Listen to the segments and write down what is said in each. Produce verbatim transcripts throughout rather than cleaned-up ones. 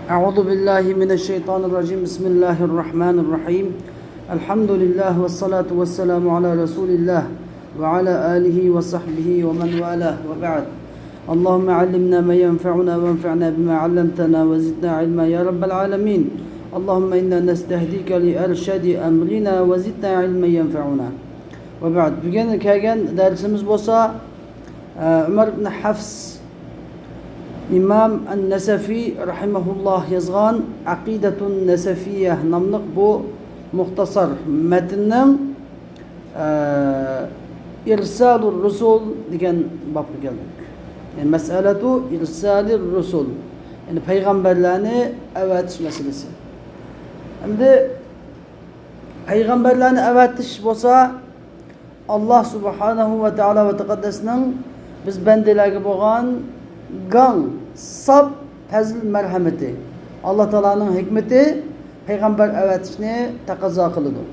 أعوذ بالله من الشيطان الرجيم. بسم الله الرحمن الرحيم. الحمد لله والصلاة والسلام على رسول الله وعلى آله وصحبه ومن والاه، وبعد. اللهم علمنا ما ينفعنا وانفعنا بما علمتنا وزدنا علما يا رب العالمين. اللهم إنا نستهديك لأرشد أمرنا وزدنا علما ينفعنا. وبعد. بۈگۈن كەلگەن دەرسىمىز بولسا، ئە، ئۆمەر ئىبن ھەفس ئىمام ئەن-نەسەفى رەھىمەھۇللاھ يازغان ئەقىدەتۇن نەسەفىيە ناملىق بۇ مۇختەسەر مەتننىڭ، ئە، ئىرسالۇر رۇسۇل دېگەن بابقا كەلدۇق. يەنى مەسئەلەتۇ ئىرسالىر رۇسۇل. يەنى پەيغەمبەرلەرنى ئەۋەتىش مەسىلىسى. ئەمدى پەيغەمبەرلەرنى ئەۋەتىش بولسا، ئاللاھ سۇبھانەھۇ ۋە تائالا ۋە تەقەددەسنىڭ بىز بەندىلەرگە بولغان گاڭ، ساپ پەزىل مەرھەمىتى، ئاللاھ تائالانىڭ ھېكمىتى پەيغەمبەر ئەۋەتىشنى تەقەززا قىلىدۇ.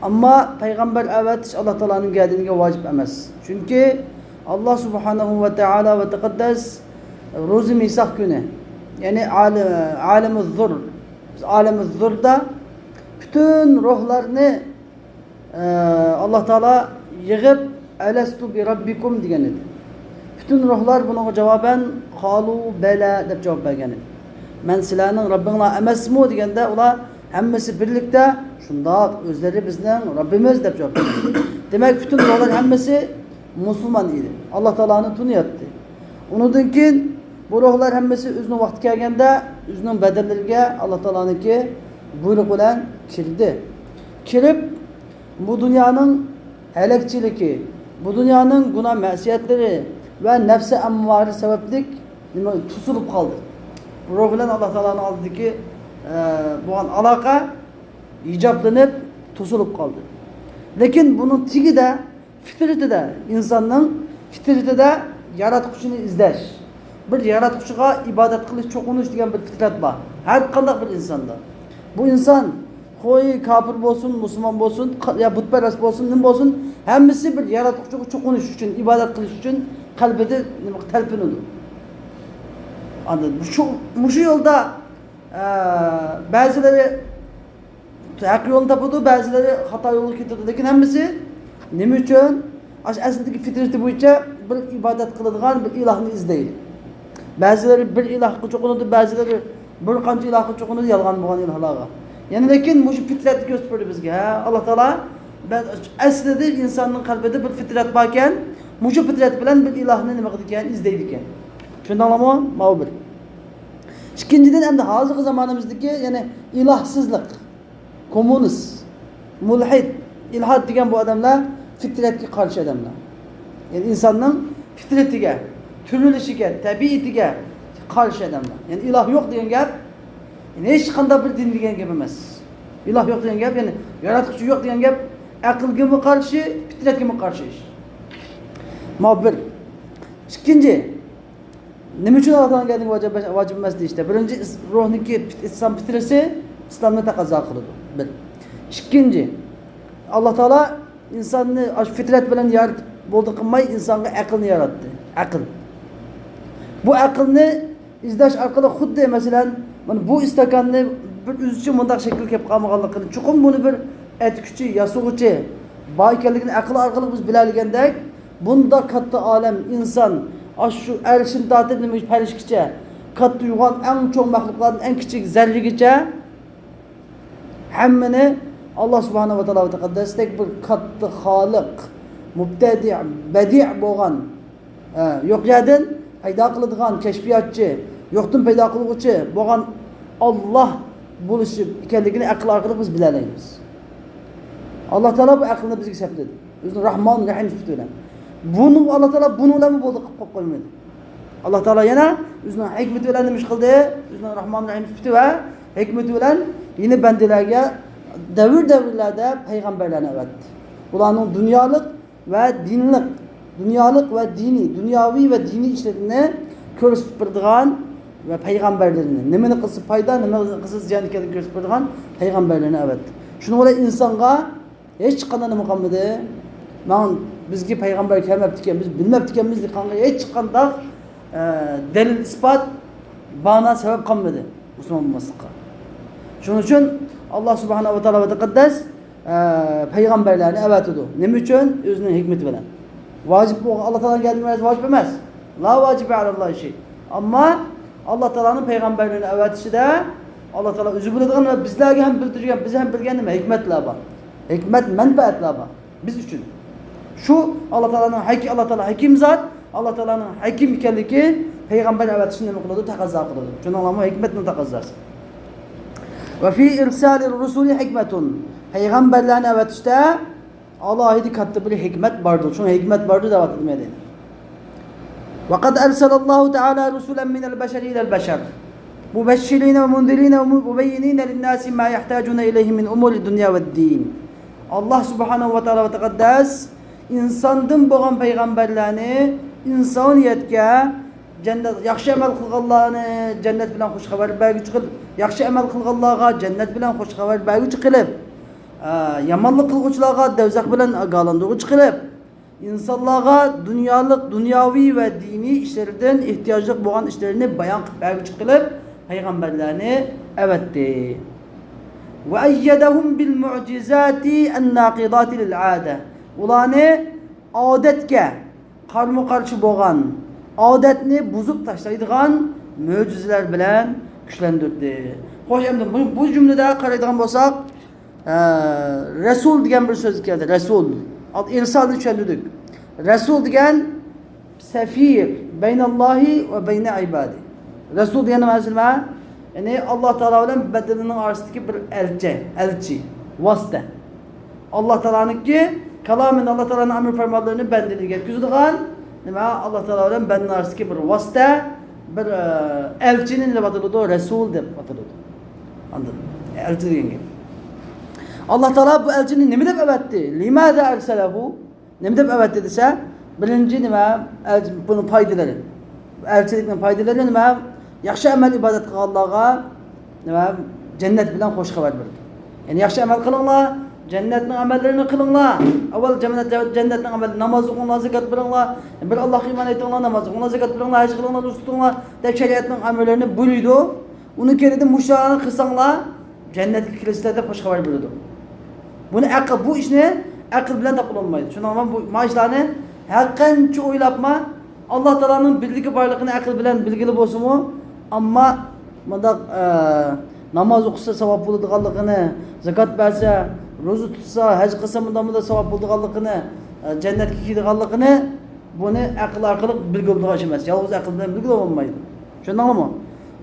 ئەمما پەيغەمبەر ئەۋەتىش ئاللاھ تائالانىڭ گەدىنىگە ۋاجىپ ئەمەس. چۈنكى ئاللاھ سۇبھانەھۇ ۋە تائالا ۋە تەقەددەس رۇزى مىساق كۈنى، يەنى ئالە-، ئالەمۇز زۇر، بىز ئالەمۇز زۇردا پۈتۈن روھلارنى ئە، ئاللاھ تائالا يىغىپ، «ئەلەستۇ بىرەببىكۇم» دېگەن ئىدى. پۈتۈن روھلار بۇنىڭغا جاۋابەن، «قالۇ بەلە» دەپ جاۋاب بەرگەن ئىدى. «مەن سىلەرنىڭ رەببىڭلار ئەمەسمۇ؟» دېگەندە، ئۇلار ھەممىسى بىرلىكتە، «شۇنداق، ئۆزلىرى بىزنىڭ رەببىمىز» دەپ جاۋاب بەرگەن ئىدى. دېمەك، پۈتۈن روھلار ھەممىسى مۇسۇلمان ئىدى. ئاللاھ تائالانى تونۇياتتى. ئۇنىڭدىن كېيىن بۇ روھلار ھەممىسى ئۆزىنىڭ ۋاقتى كەلگەندە ئۆزىنىڭ بەدەنلىرىگە ئاللاھ تائالانىڭكى بۇيرۇقى بىلەن كىردى. كىرىپ، بۇ دۇنيانىڭ ھەلەكچىلىكى، بۇ دۇنيانىڭ گۇناھ مەسىيەتلىرى ۋە نەپسى ئەممارە سەۋەبلىك نېمە، توسۇلۇپ قالدى. روھ بىلەن ئاللاھ تائالانىڭ ئالدىدىكى، ئە، بولغان ئالاقە ھىجابلىنىپ، توسۇلۇپ قالدى. لېكىن بۇنىڭ تېگىدە فىترىتىدە، ئىنساننىڭ فىترىتىدە ياراتقۇچىنى ئىزدەش، بىر ياراتقۇچىغا ئىبادەت قىلىش، چوقۇنۇش دېگەن بىر فىترەت بار. ھەر قانداق بىر ئىنساندا. بۇ ئىنسان خوي كاپىر بولسۇن، مۇسۇلمان بولسۇن، قا-، يا بۇتپەرەس بولسۇن، نېمە بولسۇن، ھەممىسى بىر ياراتقۇچىغا چوقۇنۇش ئۈچۈن، ئىبادەت قىلىش ئۈچۈن قەلبىدە نېمە تەلپۈنىدۇ. ئاندىن مۇشۇ، مۇشۇ يولدا، ئە، بەزىلىرى ھەق يولنى تاپىدۇ، بەزىلىرى خاتا يولغا كېتىدۇ. لېكىن ھەممىسى نېمە ئۈچۈن؟ ئاشۇ ئەسلىدىكى فىترىتى بويىچە بىر ئىبادەت قىلىدىغان بىر ئىلاھنى ئىزدەيدۇ. بەزىلىرى بىر ئىلاھقا چوقۇنىدۇ، بەزىلىرى بىر قانچە ئىلاھقا چوقۇنىدۇ، يالغان بولغان ئىلاھلارغا. يەنە لېكىن مۇشۇ فىترەتنى كۆرسىتىپ بەردى بىزگە. ھە، ئاللاھ تائالا، بەز-، ئەسلىدە ئىنساننىڭ قەلبىدە بىر فىترەت باركەن، مۇشۇ فىترەت بىلەن بىر ئىلاھنى نېمە قىلىدىكەن، ئىزدەيدىكەن. چۈشەندىڭلارمۇ؟ ماۋۇ بىر. ئىككىنچىدىن، ئەمدى ھازىرقى زامانىمىزدىكى، يەنى ئىلاھسىزلىق، كوممۇنىست، مۇلھىد، ئىلھاد دېگەن بۇ ئادەملەر فىترەتكە قارشى ئادەملەر. يەنى ئىنساننىڭ فىترىتىگە، تۈرۈلۈشىگە، تەبىئىتىگە قارشى ئادەملەر. يەنى ئىلاھ يوق دېگەن گەپ، يەنى ھېچقانداق بىر دىن دېگەن گەپ ئەمەس. ئىلاھ يوق دېگەن گەپ، يەنى ياراتقۇچى يوق دېگەن گەپ ئەقىلگىمۇ قارشى، پىترەتكىمۇ قارشى ئىش. ماۋۇ بىر. ئىككىنچى، نېمە ئۈچۈن ئاللاھ تائالانىڭ گەدىنىگە ۋاجىپ، ۋاجىپ ئەمەس دېيىشتە؟ بىرىنچى، ئىس-، روھنىڭكى پىت-، ئىسلام پىترىسى ئىسلامنى تەقەززا قىلىدۇ. بىر. ئىككىنچى، ئاللاھ تائالا ئىنساننى ئاشۇ پىترەت بىلەن يارىتىپ بولدى قىلماي، ئىنسانغا ئەقىلنى ياراتتى. ئەقىل. بۇ ئەقىلنى ئىزدەش ئارقىلىق خۇددى، مەسىلەن، مانا بۇ ئىستاكاننى بىر ئۆزىچە مۇنداق شەكىلگە كەپ قالمىغانلىقىنى، چوقۇم بۇنى بىر ئەتكۈچى، ياسىغۇچى بار ئىكەنلىكىنى ئەقىل ئارقىلىق بىز بىلەلىگەندەك، بۇنداق كاتتا ئالەم، ئىنسان، ئاشۇ ئەرشتىن تارتىپ نېمە پەرشكىچە، كاتتا يوغان ئەڭ چوڭ مەخلۇقلاردىن ئەڭ كىچىك زەررىگىچە، ھەممىنى ئاللاھ سۇبھانەھۇ ۋە تائالا ۋە تەقەددەستەك بىر كاتتا خالىق، مۇبتەدىئ، بەدىئ بولغان، ئە، يوق يەردىن پەيدا قىلىدىغان كەشپىياتچى، يوقتىن پەيدا قىلغۇچى بولغان ئاللاھ بولۇشى ئىكەنلىكىنى ئەقىل ئارقىلىق بىز بىلەلەيمىز. ئاللاھ تائالا بۇ ئەقىلنى بىزگە سەپلىدى. ئۆزىنىڭ راھمان، رەھىم سۈپىتى بىلەن. بۇنى ئاللاھ تائالا بۇنىڭ بىلەنمۇ بولدى قىلىپ قويۇپ قويمىدى. ئاللاھ تائالا يەنە ئۆزىنىڭ ھېكمىتى بىلەن نېمە ئىش قىلدى؟ ئۆزىنىڭ راھمان، رەھىم سۈپىتى ۋە ھېكمىتى بىلەن يەنە بەندىلەرگە دەۋر-دەۋرلەردە پەيغەمبەرلەرنى ئەۋەتتى. ئۇلارنىڭ دۇنيالىق ۋە دىنلىق، دۇنيالىق ۋە دىنىي، دۇنياۋى ۋە دىنىي ئىشلىرىنى كۆرسىتىپ بېرىدىغان ۋە پەيغەمبەرلىرىنى، نېمىنى قىلسا پايدا، نېمىنى قىلسا زىيان ئىكەنلىكىنى كۆرسىتىپ بېرىدىغان پەيغەمبەرلەرنى ئەۋەتتى. شۇنىڭ بىلەن ئىنسانغا ھېچقانداق نېمە قالمىدى. ماڭا بىزگە پەيغەمبەر كەلمەپتىكەن، بىز بىلمەپتىكەنمىز دېگەنگە ھېچقانداق، ئە، دەلىل، ئىسپات، بانا، سەۋەب قالمىدى. مۇسۇلمان بولماسلىققا. شۇنىڭ ئۈچۈن ئاللا سۇبھانەھۇ ۋە تائالا ۋە تەقەددەس، ئە، پەيغەمبەرلەرنى ئەۋەتىدۇ. نېمە ئۈچۈن؟ ئۆزىنىڭ ھېكمىتى بىلەن. ۋاجىپ بولغان، ئاللا تائالانىڭ گەردىنىگە ۋاجىپ ئەمەس. لا ۋاجىبە ئەلەللاھى شەي. ئەمما ئاللا تائالانىڭ پەيغەمبەرلىرىنى ئەۋەتىشىدە ئاللا تائالا ئۆزى بىلىدىغان ۋە بىزلەرگە ھەم بىلدۈرگەن، بىز ھەم بىلگەن نېمە؟ ھېكمەتلەر بار. ھېكمەت، مەنپەئەتلەر بار بىز ئۈچۈن. شۇ ئاللا تائالانىڭ ھەك-، ئاللا تائالا ھەكىم زات، ئاللا تائالانىڭ ھەكىم ئىكەنلىكى پەيغەمبەر ئەۋەتىشنى نېمە قىلىدۇ؟ تەقەززا قىلىدۇ. شۇنىڭلارمۇ ھېكمەتنىڭ تەقەززاسى. ۋە فى ئىرسالىر رۇسۇلى ھېكمەتۇن. پەيغەمبەرلەرنى ئەۋەتىشتە ئالاھىدە كاتتا بىر ھېكمەت باردۇر. شۇڭا ھېكمەت باردۇر دەۋاتىدۇ مەن دەيدۇ. وقد أرسل الله تعالى رسلا من البشر إلى البشر مبشرين ومنذرين ومبينين للناس ما يحتاجون إليه من أمور الدنيا والدين. ئاللا سۇبھانەھۇ ۋە تائالا ۋە تەقەددەس ئىنساندىن بولغان پەيغەمبەرلەرنى ئىنسانىيەتكە جەننەت، ياخشى ئەمەل قىلغانلارنى جەننەت بىلەن خوش خەۋەر بەرگۈچى قىلىپ، ياخشى ئەمەل قىلغانلارغا جەننەت بىلەن خوش خەۋەر بەرگۈچى قىلىپ، ئە، يامانلىق قىلغۇچىلارغا دەۋزەخ بىلەن ئاگاھلاندۇرغۇچى قىلىپ، ئىنسانلارغا دۇنيالىق، دۇنياۋى ۋە دىنىي ئىشلىرىدىن ئېھتىياجلىق بولغان ئىشلىرىنى بايان قىلىپ بەرگۈچى قىلىپ پەيغەمبەرلەرنى ئەۋەتتى. وأيدهم بالمعجزات الناقضات للعادة. ئۇلارنى ئادەتكە قارمۇ قارشى بولغان، ئادەتنى بۇزۇپ تاشلايدىغان مۆجىزىلەر بىلەن كۈچلەندۈردى. خوش، ئەمدى بۇ، بۇ جۈملىدە قارايدىغان بولساق، ئە، رەسۇل دېگەن بىر سۆز كەلدى. رەسۇل. ئىرسالنى چۈشەندۈردۇق. رەسۇل دېگەن سەفىر بەينەللاھى ۋە بەينە ئىبادى. رەسۇل دېگەن نېمە دېسە؟ يەنى ئاللا تائالا بىلەن بەندىلىرىنىڭ ئارىسىدىكى بىر ئەلچى، ئەلچى، ۋاسىتە. ئاللا تائالانىڭكى كالامىنى، ئاللا تائالانىڭ ئەمر پەرمانلىرىنى بەندىلىرىگە يەتكۈزىدىغان، نېمە، ئاللا تائالا بىلەن بەندىنىڭ ئارىسىدىكى بىر ۋاسىتە، بىر، ئە، ئەلچىنى نېمە دەپ ئاتىلىدۇ؟ رەسۇل دەپ ئاتىلىدۇ. ئاندىن ئەلچى دېگەن گەپ. ئاللا تائالا بۇ ئەلچىنى نېمە دەپ ئەۋەتتى؟ لىماذا ئەرسەلەھۇ؟ نېمە دەپ ئەۋەتتى دېسە، بىرىنچى نېمە، ئەلچى، بۇنىڭ پايدىلىرى. ئەلچىلىكنىڭ پايدىلىرى نېمە؟ ياخشى ئەمەل ئىبادەت قىلغانلارغا نېمە؟ جەننەت بىلەن خوش خەۋەر بېرىدۇ. يەنى ياخشى ئەمەل قىلىڭلار، جەننەتنىڭ ئەمەللىرىنى قىلىڭلار. ئاۋۋال جەننەت، جەننەتنىڭ ئەمەلى، ناماز ئوقۇڭلار، زاكات بېرىڭلار، بىر ئاللاھقا ئىمان ئېيتىڭلار، ناماز ئوقۇڭلار، زاكات بېرىڭلار، ھەج قىلىڭلار، روزا تۇتۇڭلار دەپ شەرىئەتنىڭ ئەمرلىرىنى بۇيرۇيدۇ. ئۇنىڭ كەينىدىن مۇشۇلارنى قىلساڭلار جەننەتكە كىرىسىلەر دەپ خوش خەۋەر بېرىدۇ. بۇنى ئەقىل، بۇ ئىشنى ئەقىل بىلەن تاپقىلى بولمايدۇ. شۇنىڭ بىلەن بۇ، ما ئىشلارنى ھەر قانچە ئويلاپمۇ، ئاللا تائالانىڭ بىرلىكى بارلىقىنى ئەقىل بىلەن بىلگىلى بولسىمۇ، ئەمما مۇنداق، ئە، ناماز ئوقۇسا ساۋاب بولىدىغانلىقىنى، زاكات بەرسە، روزا تۇتسا، ھەج قىلسا مۇنداق مۇنداق ساۋاب بولىدىغانلىقىنى، ئە، جەننەتكە كىرىدىغانلىقىنى بۇنى ئەقىل ئارقىلىق بىلگىلى بولىدىغان ئىش ئەمەس. يالغۇز ئەقىل بىلەن بىلگىلى بولمايدۇ. چۈشەندىڭلارمۇ؟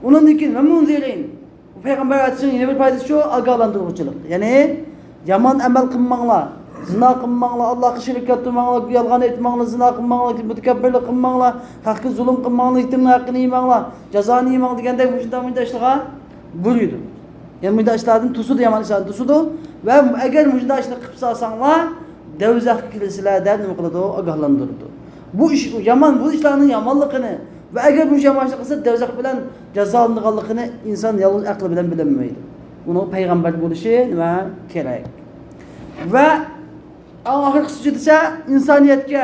ئۇنىڭدىن كېيىن، ۋە مۇنزىرىن. بۇ پەيغەمبەر ئەۋەتىشنىڭ يەنە بىر پايدىسى شۇ، ئاگاھلاندۇرغۇچىلىق. يەنى، يامان ئەمەل قىلماڭلار، زىنا قىلماڭلار، ئاللاھقا شېرىك كەلتۈرمەڭلار، يالغان ئېيتماڭلار، زىنا قىلماڭلار، مۇتەكەببىرلىك قىلماڭلار، ھەققە زۇلۇم قىلماڭلار، يېتىمنىڭ ھەققىنى يېمەڭلار، جازانى يېمەڭ دېگەندەك مۇشۇنداق، مۇشۇنداق ئىشلارغا بۇيرۇيدۇ. يەنى مۇشۇنداق ئىشلاردىن توسىدۇ، يامان ئىشلاردىن توسىدۇ. ۋە ئەگەر مۇشۇنداق ئىشنى قىلىپ سالساڭلار، دەۋزەخكە كىرىسىلەر دەپ نېمە قىلىدۇ؟ ئاگاھلاندۇرىدۇ. بۇ ئىش يامان، بۇ ئىشلارنىڭ يامانلىقىنى ۋە ئەگەر مۇشۇ يامان ئىشنى قىلسا، دەۋزەخ بىلەن جازالىنىدىغانلىقىنى ئىنسان يالغۇز ئەقلى بىلەن بىلەلمەيدۇ. ئۇنىڭ پەيغەمبەر بولۇشى نېمە كېرەك. ۋە ئەڭ ئاخىرقىسى دېسە، ئىنسانىيەتكە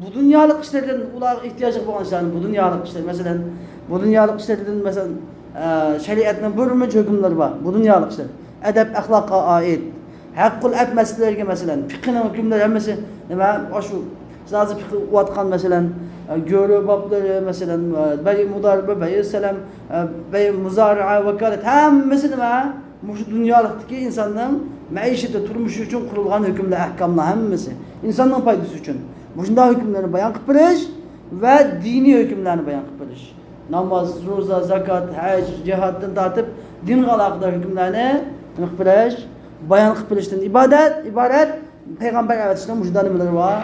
بۇ دۇنيالىق ئىشلاردىن ئۇلارغا ئېھتىياجلىق بولغان ئىشلارنى، بۇ دۇنيالىق ئىشلار، مەسىلەن، بۇ دۇنيالىق ئىشلاردىن، مەسىلەن، ئە، شەرىئەتنىڭ بىر مۇنچە ھۆكۈملىرى بار، بۇ دۇنيالىق ئىشلار. ئەدەپ، ئەخلاققا ئائىت، ھەق قۇل ئەپ مەسىلىلىرىگە، مەسىلەن، پىقىنىڭ ھۆكۈملىرى ھەممىسى نېمە؟ ئاشۇ سىز ھازىر پىقى ئوقۇۋاتقان، مەسىلەن، ئە، گۆرۆ بابلىرى، مەسىلەن، ئە، بەيئ مۇدارىبە، بەيئ سەلەم، ئە، بەيئ مۇزارىئە، ۋاكالەت، ھەممىسى نېمە؟ مۇشۇ دۇنيالىقتىكى ئىنساننىڭ مەئىشىتى، تۇرمۇشى ئۈچۈن قۇرۇلغان ھۆكۈملەر، ئەھكاملار ھەممىسى ئىنساننىڭ پايدىسى ئۈچۈن. مۇشۇنداق ھۆكۈملەرنى بايان قىلىپ بېرىش ۋە دىنىي ھۆكۈملەرنى بايان قىلىپ بېرىش. ناماز، روزا، زاكات، ھەج، جىھادتىن تارتىپ دىنغا ئالاقىدار ھۆكۈملەرنى نېمە قىلىپ بېرىش؟ بايان قىلىپ بېرىشتىن ئىبادەت، ئىبارەت پەيغەمبەر ئەۋەتىشنىڭ مۇشۇنداق نېمىلىرى بار.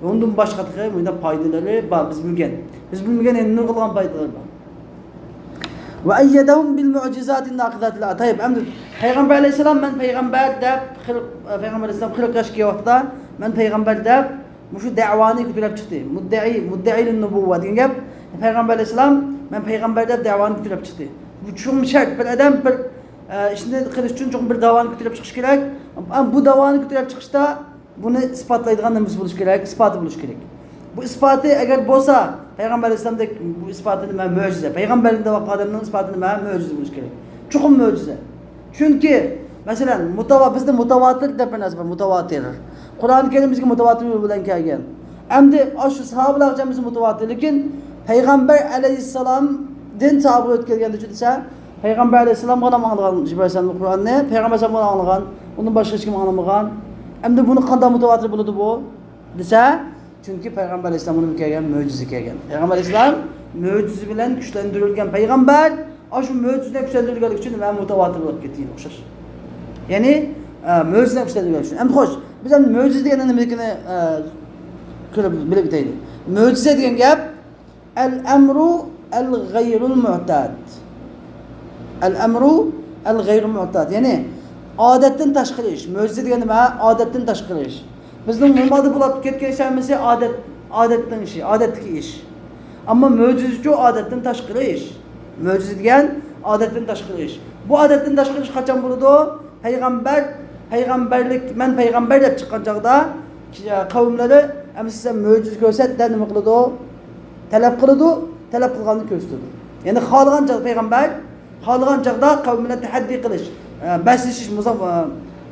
ئۇندىن باشقا تېخى مۇنداق پايدىلىرى بار، بىز بىلگەن. بىز بىلمىگەن يەنە نۇرغۇنلىغان پايدىلىرى بار. ۋە ئەييەدەھۇم بىل مۇئجىزاتىن ناقىزاتىل ئەتايىب. ئەمدى پەيغەمبەر ئەلەيھىسسالام، مەن پەيغەمبەر دەپ، قىرىق، پەيغەمبەر ئەلەيھىسسالام قىرىق ياشقا كەلگەن ۋاقتىدا، مەن پەيغەمبەر دەپ مۇشۇ دەۋانى كۆتۈرۈپ چىقتى. مۇددەئى، مۇددەئى لىن نۇبۇۋۋە دېگەن گەپ. پەيغەمبەر ئەلەيھىسسالام، مەن پەيغەمبەر دەپ دەۋانى كۆتۈرۈپ چىقتى. بۇ چوڭ شەرت، بىر ئادەم بىر، ئە، ئىشنى قىلىش ئۈچۈن چوڭ بىر دەۋانى كۆتۈرۈپ چىقىش كېرەك. ئەمما بۇ دەۋانى كۆتۈرۈپ چىقىشتا بۇنى ئىسپاتلايدىغان نېمىسى بولۇشى كېرەك؟ ئىسپاتى بولۇشى كېرەك. بۇ ئىسپاتى ئەگەر بولسا، پەيغەمبەر ئەلەيھىسسالامدەك بۇ ئىسپاتى نېمە؟ مۆجىزە. پەيغەمبەر دەۋاتقان ئادەمنىڭ ئىسپاتى نېمە؟ مۆجىزە بولۇشى كېرەك. چوقۇم مۆجىزە. چۈنكى، مەسىلەن، مۇتاۋا-، بىزدە مۇتاۋاتىر دەپ بىر نەرسە بار، مۇتاۋاتىر. قۇرئان كەرىم بىزگە مۇتاۋاتىر يول بىلەن كەلگەن. ئەمدى ئاشۇ ساھابىلەرگىچە بىزگە مۇتاۋاتىر، لېكىن پەيغەمبەر ئەلەيھىسسالامدىن ساھابىغا ئۆتكەلگەندىچۇ دېسە، پەيغەمبەر ئەلەيھىسسالامغىلا ئاڭلىغان جىبرىئىل ئەلەيھىسسالام قۇرئاننى، پەيغەمبەر ئەلەيھىسسالامغىلا ئاڭلىغان، ئۇندىن باشقا ھېچكىم ئاڭلىمىغان. ئەمدى بۇنى قانداق مۇتاۋاتىر بولىدۇ بۇ دېسە، چۈنكى پەيغەمبەر ئەلەيھىسسالام بۇنى كەلگەن مۆجىزە كەلگەن. پەيغەمبەر ئەلەيھىسسالام مۆجىزە بىلەن كۈچلەندۈرۈلگەن پەيغەمبەر، ئاشۇ مۆجىزە بىلەن كۈچلەندۈرۈلگەنلىكى ئۈچۈن مەن مۇتاۋاتىر بولۇپ كېتىگەن ئوخشاش. يەنى، ئە، مۆجىزە بىلەن كۈچلەندۈرۈلگەن ئۈچۈن. ئەمدى خوش، بىز ئەمدى مۆجىزە دېگەننىڭ نېمىلىكىنى، ئە، كۆرۈپ بىلىپ ئۆتەيلى. مۆجىزە دېگەن گەپ، ئەل ئەمرۇ ئەل غەيرۇل مۇئتاد. ئەل ئەمرۇ ئەل غەيرۇل مۇئتاد. يەنى ئادەتتىن تاشقىرى ئىش. مۆجىزە دېگەن نېمە؟ ئادەتتىن تاشقىرى ئىش. بىزنىڭ نورمالدا بولۇپ كەتكەن ئىش ھەممىسى ئادەت، ئادەتنىڭ ئىشى، ئادەتتىكى ئىش. ئەمما مۆجىزىچۇ ئادەتتىن تاشقىرى ئىش. مۆجىزە دېگەن ئادەتتىن تاشقىرى ئىش. بۇ ئادەتتىن تاشقىرى ئىش قاچان بولىدۇ؟ پەيغەمبەر، پەيغەمبەرلىك، مەن پەيغەمبەر دەپ چىققان چاغدا، قەۋملىرى، ئەمىسە سەن مۆجىزە كۆرسەت دەپ نېمە قىلىدۇ؟ تەلەپ قىلىدۇ، تەلەپ قىلغاننى كۆرسىتىدۇ. يەنى خالىغان چاغدا پەيغەمبەر، خالىغان چاغدا قەۋم بىلەن تەھەددىي قىلىش، ئە، بەسلىشىش، مۇسا-،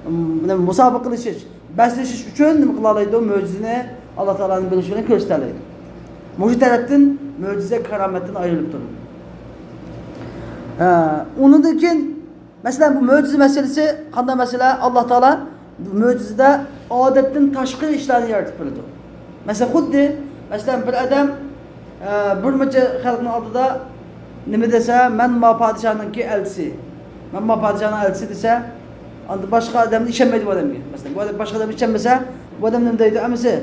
ئە، مۇسابىقە قىلىشىش، بەسلىشىش ئۈچۈن نېمە قىلالايدۇ؟ مۆجىزىنى ئاللا تائالانىڭ بىلىشى بىلەن كۆرسىتەلەيدۇ. مۇشۇ تەرەپتىن مۆجىزە كارامەتتىن ئايرىلىپ تۇرىدۇ. ئە، ئۇنىڭدىن كېيىن مەسىلەن، بۇ مۆجىزە مەسىلىسى قانداق مەسىلە؟ ئاللا تائالا مۆجىزىدە ئادەتتىن تاشقىرى ئىشلارنى يارىتىپ بېرىدۇ. مەسىلەن، خۇددى، مەسىلەن، بىر ئادەم، ئە، بىر مۇنچە خەلقنىڭ ئالدىدا نېمە دېسە، «مەن ما پادىشاھنىڭكى ئەلچىسى، مەن ما پادىشاھنىڭ ئەلچىسى» دېسە، ئاندىن باشقا ئادەم ئىشەنمەيدۇ بۇ ئادەمگە. مەسىلەن، بۇ ئادەم، باشقا ئادەم ئىشەنمىسە، بۇ ئادەم نېمە دەيدۇ؟ ئەمىسە،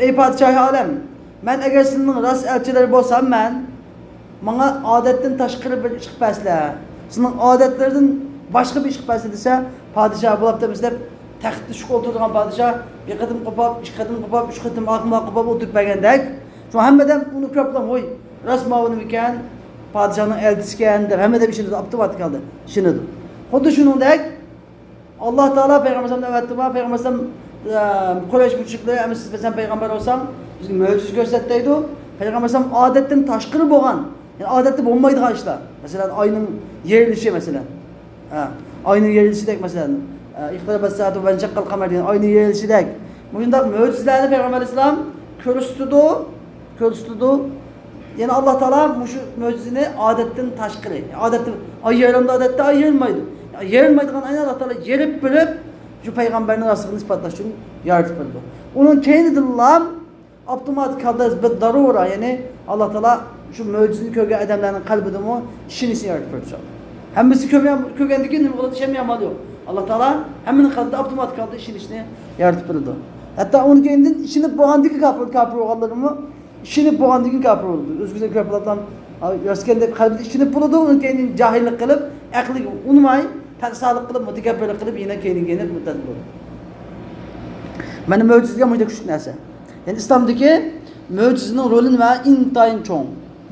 «ئەي پادىشاھى ئالەم، مەن ئەگەر سېنىڭ راست ئەلچىلىرى بولسام، مەن، ماڭا ئادەتتىن تاشقىرى بىر ئىش قىلىپ بەرسىلە. سېنىڭ ئادەتلىرىدىن باشقا بىر ئىش قىلىپ بەرسىلە» دېسە، پادىشاھ بولاپتۇ دېسە، تەختتە شۇ ئولتۇرىدىغان پادىشاھ بىر قېتىم قوپاپ، ئىككى قېتىم قوپاپ، ئۈچ قېتىم ئاقماق قوپاپ ئولتۇرۇپ بەرگەندەك، شۇ ھەممە ئادەم ئۇنى كۆرۈپ، «ۋوي، راست ماۋۇ نېمىكەن، پادىشاھنىڭ ئەلچىسىكەن» دەپ ھەممە ئادەم ئىشىنىدۇ، ئاپتوماتىك ھالدا ئىشىنىدۇ. خۇددى شۇنىڭدەك، ئاللا تائالا پەيغەمبەر ئەلەيھىسسالامنى ئەۋەتتىمۇ، پەيغەمبەر ئەلەيھىسسالام، ئە، قۇرەيش مۇشرىكلىرى، «ئەمىسە سەن پەيغەمبەر بولساڭ، بىزگە مۆجىزە كۆرسەت» دەيدۇ. پەيغەمبەر ئەلەيھىسسالام ئادەتتىن تاشقىرى بولغان، يەنى ئادەتتە بولمايدىغان ئىشلار. مەسىلەن، ئاينىڭ يېرىلىشى، مەسىلەن. ھە، ئاينىڭ يېرىلىشىدەك، مەسىلەن، ئە، «ئىقتەرەبەت سائەتۇ ۋەنشەققەل قەمەر» دېگەن ئاينىڭ يېرىلىشىدەك. مۇشۇنداق مۆجىزىلەرنى پەيغەمبەر ئەلەيھىسسالام كۆرسىتىدۇ، كۆرسىتىدۇ. يەنى ئاللا تائالا مۇشۇ مۆجىزىنى ئادەتتىن تاشقىرى، ئادەتتە ئاي يېرىلىدۇ، ئادەتتە ئاي يېرىلمايدۇ. يېرىلمايدىغان ئاينى ئاللا تائالا يېرىپ بېرىپ، شۇ پەيغەمبەرنىڭ راستلىقىنى ئىسپاتلاش ئۈچۈن يارىتىپ بېرىدۇ. ئۇنىڭ كەينىدىنلا ئاپتوماتىك ھالدا بىر دارۇرا، يەنى ئاللا تائالا شۇ مۆجىزىنى كۆرگەن ئادەملەرنىڭ قەلبىدىمۇ ئىشىنىشنى يارىتىپ بېرىدۇ. ھەممىسى كۆرگەن-، كۆرگەندىن كېيىن نېمە قىلىدۇ؟ ئىشەنمىگەن ئامال يوق. ئاللا تائالا ھەممىنىڭ قەلبىدە ئاپتوماتىك ھالدا ئىشىنىشنى يارىتىپ بېرىدۇ. ھەتتا ئۇنىڭ كەينىدىن ئىشىنىپ بولغاندىكى كاپىر، كاپىر بولغانلىرىمۇ ئىشىنىپ بولغاندىن كېيىن كاپىر بولىدۇ. ئۆزىگە كۆپ بولىدىغان، راستكەن دەپ قەلبىدە ئىشىنىپ بولىدۇ، ئۇنىڭ كەينىدىن جاھىللىق قىلىپ، ئەقلىگە ئۇنىماي، پەلسەپىلىك قىلىپ، مۇتەكەببىرلىك قىلىپ، يەنە كەينىگە يەنە مۇرتەد بولىدۇ. مانا مۆجىزە دېگەن مۇشۇنداق كۈچلۈك نەرسە. يەنى ئىسلامدىكى مۆجىزىنىڭ رولى نېمە؟ ئىنتايىن چوڭ.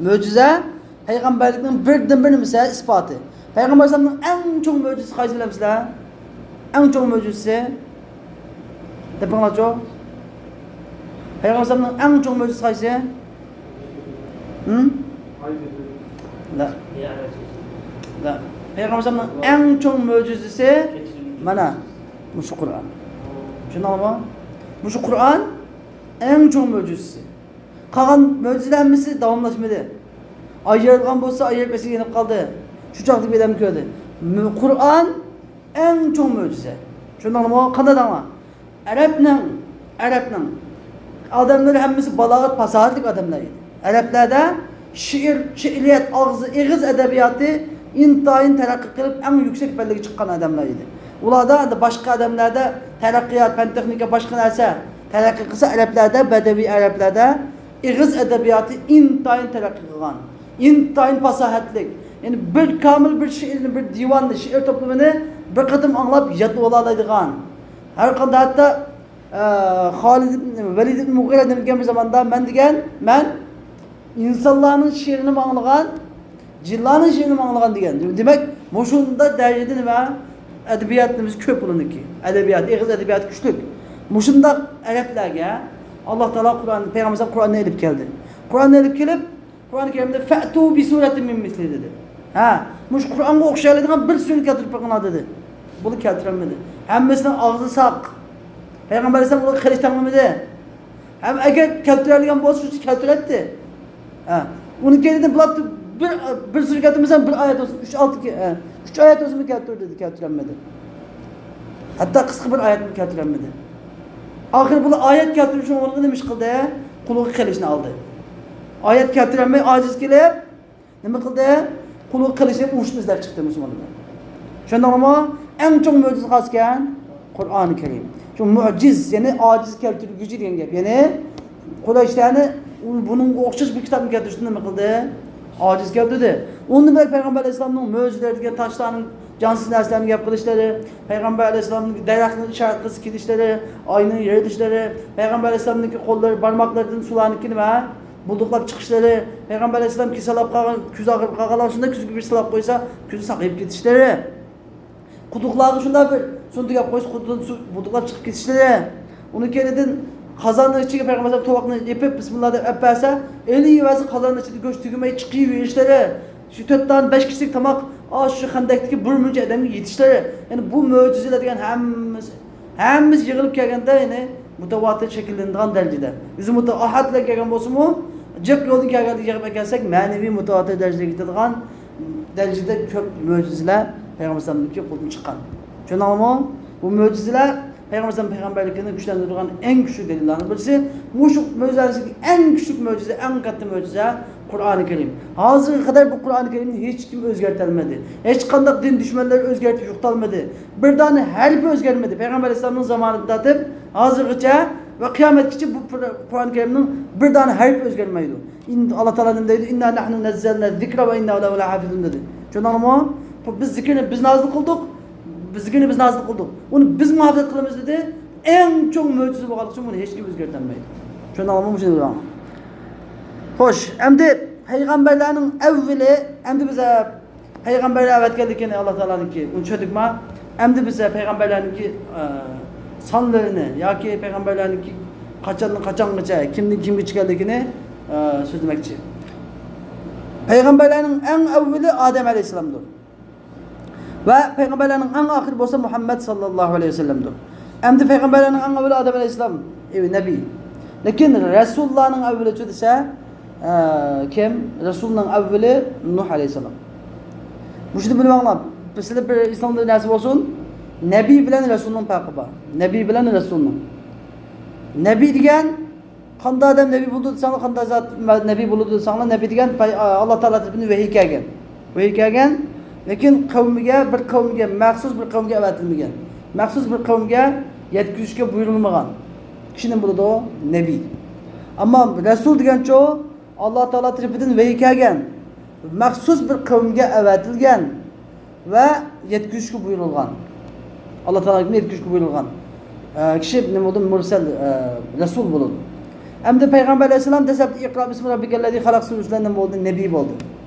مۆجىزە پەيغەمبەرلىكنىڭ بىردىنبىر نېمىسى؟ ئىسپاتى. پەيغەمبەر ئەلەيھىسسالامنىڭ ئەڭ چوڭ مۆجىزىسى قايسى بىلەمسىلەر؟ ئەڭ چوڭ مۆجىزىسى. تېپىڭلارچۇ؟ پەيغەمبەر ئەلەيھىسسالامنىڭ ئەڭ چوڭ مۆجىزىسى قايسى؟ ھىم؟ لا. لا. پەيغەمبەر ئەلەيھىسسالامنىڭ ئەڭ چوڭ مۆجىزىسى مانا مۇشۇ قۇرئان. چۈشەندىڭلارمۇ؟ مۇشۇ قۇرئان ئەڭ چوڭ مۆجىزىسى. قالغان مۆجىزىلەر ھەممىسى داۋاملاشمىدى. ئاي يېرىلغان بولسا، ئاي يېرىلىپ ئەسلىگە يېنىپ قالدى. شۇ چاغدا بىر ئادەم كۆردى. مۆ-، قۇرئان ئەڭ چوڭ مۆجىزە. چۈشەندىڭلارمۇ؟ قانداق دەڭلار؟ ئەرەبنىڭ، ئەرەبنىڭ ئادەملىرى ھەممىسى بالاغەت، پاساھەتلىك ئادەملەر ئىدى. ئەرەبلەردە شېئىر، شېئىرىيەت، ئاغزى، ئېغىز ئەدەبىياتى ئىنتايىن تەرەققىي قىلىپ، ئەڭ يۈكسەك پەللىگە چىققان ئادەملەر ئىدى. ئۇلاردا ئەمدى باشقا ئادەملەردە تەرەققىيات، پەن تېخنىكا، باشقا نەرسە تەرەققىي قىلسا، ئەرەبلەردە، بەدەۋىي ئەرەبلەردە ئېغىز ئەدەبىياتى ئىنتايىن تەرەققىي قىلغان، ئىنتايىن پاساھەتلىك. يەنى بىر كامىل بىر شېئىرنى، بىر دىۋاننى، شېئىر توپلىمىنى بىر قېتىم ئاڭلاپ يادلىۋالالايدىغان. ھەر قانداق، ھەتتا، ئە، خالىد ئىبن، ۋەلىد ئىبن مۇغىرە نېمە دېگەن بىر زاماندا، مەن دېگەن، مەن ئىنسانلارنىڭ شېئىرىنىمۇ ئاڭلىغان، جىنلارنىڭ شېئىرىنىمۇ ئاڭلىغان دېگەن. دېمەك، مۇشۇنداق دەرىجىدە نېمە؟ ئەدەبىياتىمىز كۆپ ئۇنىڭكى. ئەدەبىيات، ئېغىز ئەدەبىياتى كۈچلۈك. مۇشۇنداق ئەرەبلەرگە ئاللا تائالا قۇرئان، پەيغەمبەر قۇرئاننى ئېلىپ كەلدى. قۇرئاننى ئېلىپ كېلىپ، قۇرئان كەرىمدە «فەئتۇ بىسۇرەتىن مىن مىسلىھ» دېدى. ھە، مۇشۇ قۇرئانغا ئوخشايدىغان بىر سۈرىنى كەلتۈرۈپ بېقىڭلار دېدى. بۇلار كەلتۈرەلمىدى. ھەممىسىنىڭ ئاغزى ساق. پەيغەمبەر ئەلەيھىسسالام ئۇلارغا قىلىچ تاڭلىمىدى. ھەم ئەگەر كەلتۈرەلىگەن بولسا، شۇنچە كەلتۈرەتتى. ھە. ئۇنىڭ كەينىدىن بۇلار بىر، بىر سۈرە كەلتۈرمىسەڭ، بىر ئايەت بولسۇن، ئۈچ، ئالتە، ھە، ئۈچ ئايەت بولسىمۇ كەلتۈر دېدى، كەلتۈرەلمىدى. ھەتتا قىسقا بىر ئايەتمۇ كەلتۈرەلمىدى. ئاخىرى بۇلار ئايەت كەلتۈرۈشنىڭ ئورنىغا نېمە ئىش قىلدى؟ قولىغا قىلىچنى ئالدى. ئايەت كەلتۈرەلمەي ئاجىز كېلىپ، نېمە قىلدى؟ قولىغا قىلىچنى، ئۇرۇشنى ئىزدەپ چىقتى مۇسۇلمانلار. چۈشەندىڭلارمۇ؟ ئەڭ چوڭ مۆجىزە خاس ئىكەن قۇرئانى كەرىم. شۇ مۇئجىز، يەنى ئاجىز كەلتۈرگۈچى دېگەن گەپ. يەنى قۇرەيشلەرنى بۇنىڭغا ئوخشاش بىر كىتابنى كەلتۈرۈشتىن نېمە قىلدى؟ ئاجىز كەلتۈردى. ئۇندىن بېرى پەيغەمبەر ئەلەيھىسسالامنىڭ مۆجىزىلىرى دېگەن تاشلارنىڭ جانسىز نەرسىلەرنى گەپ قىلىشلىرى، پەيغەمبەر ئەلەيھىسسالامنىڭ دەرەخنىڭ ئىشارەت قىلسا كېلىشلىرى، ئاينىڭ يېرىلىشلىرى، پەيغەمبەر ئەلەيھىسسالامنىڭكى قوللىرى، بارماقلىرىدىن سۇلارنى نېمە؟ بۇلدۇقلاپ چىقىشلىرى، پەيغەمبەر ئەلەيھىسسالام كېسەللەپ قالغان، كۆزى ئاغرىپ قالغانلار شۇنداق كۆزىگە بىر سىلاپ قويسا، كۆزى ساقىيىپ كېتىشلىرى، قۇدۇقلارغا شۇنداق بىر سۇنى تېگەپ قويسا، قۇدۇقتىن سۇ بۇلدۇقلاپ چىقىپ كېتىشلىرى، ئۇنىڭ كەينىدىن قازاننىڭ ئىچىگە پەيغەمبەر ئەلەيھىسسالام توۋاقنى ئېپىپ، بىسمىللا دەپ ئەپ بەرسە، ئېلىۋەرسە، قازاننىڭ ئىچىدە گۆش تۈگىمەي چىقىۋېرىشلىرى، شۇ تۆت دانە بەش كىشىلىك تاماق، ئاشۇ خەندەكتىكى بىر مۇنچە ئادەمگە يېتىشلىرى، يەنى بۇ مۆجىزىلەر دېگەن ھەممىسى ھەممىسى يىغىلىپ كەلگەندە، يەنى مۇتەۋاتىر شەكىللىنىدىغان دەرىجىدە. ئۆزى مۇتە-، ئاھاد بىلەن كەلگەن بولسىمۇ، جىق يولدىن كەلگەندە يىغىپ ئەكەلسەك، مەنىۋى مۇتەۋاتىر دەرىجىگە يېتىدىغان دەرىجىدە كۆپ مۆجىزىلەر پەيغەمبەر ئەلەيھىسسالامنىڭكى قولىدىن چىققان. چۈشەندىڭلارمۇ؟ بۇ مۆجىزىلەر پەيغەمبەر ئەلەيھىسسالام پەيغەمبەرلىكىنى كۈچلەندۈرىدىغان ئەڭ كۈچلۈك دەلىللەرنىڭ بىرسى. مۇشۇ مۆجىزىلەرنىڭ ئىچىدىكى ئەڭ كۈچلۈك مۆجىزە، ئەڭ كاتتا مۆجىزە قۇرئانى كەرىم. ھازىرغا قەدەر بۇ قۇرئانى كەرىمنى ھېچكىم ئۆزگەرتەلمىدى. ھېچقانداق دىن دۈشمەنلىرى ئۆزگەرتىپ يوقىتالمىدى. بىر دانە ھەرپى ئۆزگەرمىدى. پەيغەمبەر ئەلەيھىسسالامنىڭ زامانىدىن تارتىپ ھازىرغىچە ۋە قىيامەتكىچە بۇ قۇر-، قۇرئانى كەرىمنىڭ بىر دانە ھەرپى ئۆزگەرمەيدۇ. ئىن-، ئاللا تائالا نېمە دەيدۇ؟ «إنا نحن نزلنا الذكر وإنا له لحافظون» دېدى. چۈشەندىڭلارمۇ؟ بۇ بىز زىكىرنى بىز نازىل قىلدۇق. بىز زىكىرنى بىز نازىل قىلدۇق. ئۇنى بىز مۇھافىزەت قىلىمىز دېدى. ئەڭ چوڭ مۆجىزە بولغانلىقى ئۈچۈن بۇنى ھېچكىم ئۆزگەرتەلمەيدۇ. چۈشەندىڭلارمۇ؟ مۇشۇنى بىلىڭ. خوش، ئەمدى پەيغەمبەرلەرنىڭ ئەۋۋىلى، ئەمدى بىز، ئە، پەيغەمبەرلەر ئەۋەتكەنلىكىنى ئاللا تائالانىڭكى، ئۇنى چۈشەندۇقما؟ ئەمدى بىز، ئە، پەيغەمبەرلەرنىڭكى، ئە، سانلىرىنى ياكى پەيغەمبەرلەرنىڭكى قاچاندىن قاچانغىچە، كىمدىن كىمگىچە ئىكەنلىكىنى، ئە، سۆزلىمەكچى. پەيغەمبەرلەرنىڭ ئەڭ ئەۋۋىلى ئادەم ئەلەيھىسسالامدۇر. ۋە پەيغەمبەرلەرنىڭ ئەڭ ئاخىرى بولسا مۇھەممەد ساللاللاھۇ ئەلەيھى ۋەسەللەمدۇر. ئەمدى پەيغەمبەرلەرنىڭ ئەڭ ئەۋۋىلى ئادەم ئەلەيھىسسالام، ئى، نەبىي. لېكىن رەسۇللارنىڭ ئەۋۋىلىچۇ دېسە، ئە، كىم؟ رەسۇلنىڭ ئەۋۋىلى نۇھ ئەلەيھىسسالام. مۇشۇنى بىلىۋالىڭلار. سىلەر بىر ئېسىڭلاردا نەرسە بولسۇن، نەبىي بىلەن رەسۇلنىڭ پەرقى بار. نەبىي بىلەن رەسۇلنىڭ. نەبىي دېگەن قانداق ئادەم نەبىي بولىدۇ دېسەڭلار، قانداق زات نەبىي بولىدۇ دېسەڭلار، نەبىي دېگەن پەي-، ئاللا تائالا تەرىپىدىن ۋەھىي كەلگەن. ۋەھىي كەلگەن، لېكىن قەۋمىگە، بىر قەۋمگە، مەخسۇس بىر قەۋمگە ئەۋەتىلمىگەن. مەخسۇس بىر قەۋمگە يەتكۈزۈشكە بۇيرۇلمىغان كىشى نېمە بولىدۇ؟ نەبىي. ئەمما رەسۇل دېگەنچۇ، ئاللا تائالا تەرىپىدىن ۋەھىي كەلگەن، مەخسۇس بىر قەۋمگە ئەۋەتىلگەن. ۋە يەتكۈزۈشكە بۇيرۇلغان. ئاللا تائالا يەتكۈزۈشكە بۇيرۇلغان، ئە، كىشى نېمە بولىدۇ؟ مۇرسەل، ئە، رەسۇل بولىدۇ. ئەمدى پەيغەمبەر ئەلەيھىسسالام دەسلەپتە ئىقرا بىسمى رەببىكەللەزى خەلەق سۈرىسى بىلەن نېمە بولدى؟ نەبىي بولدى.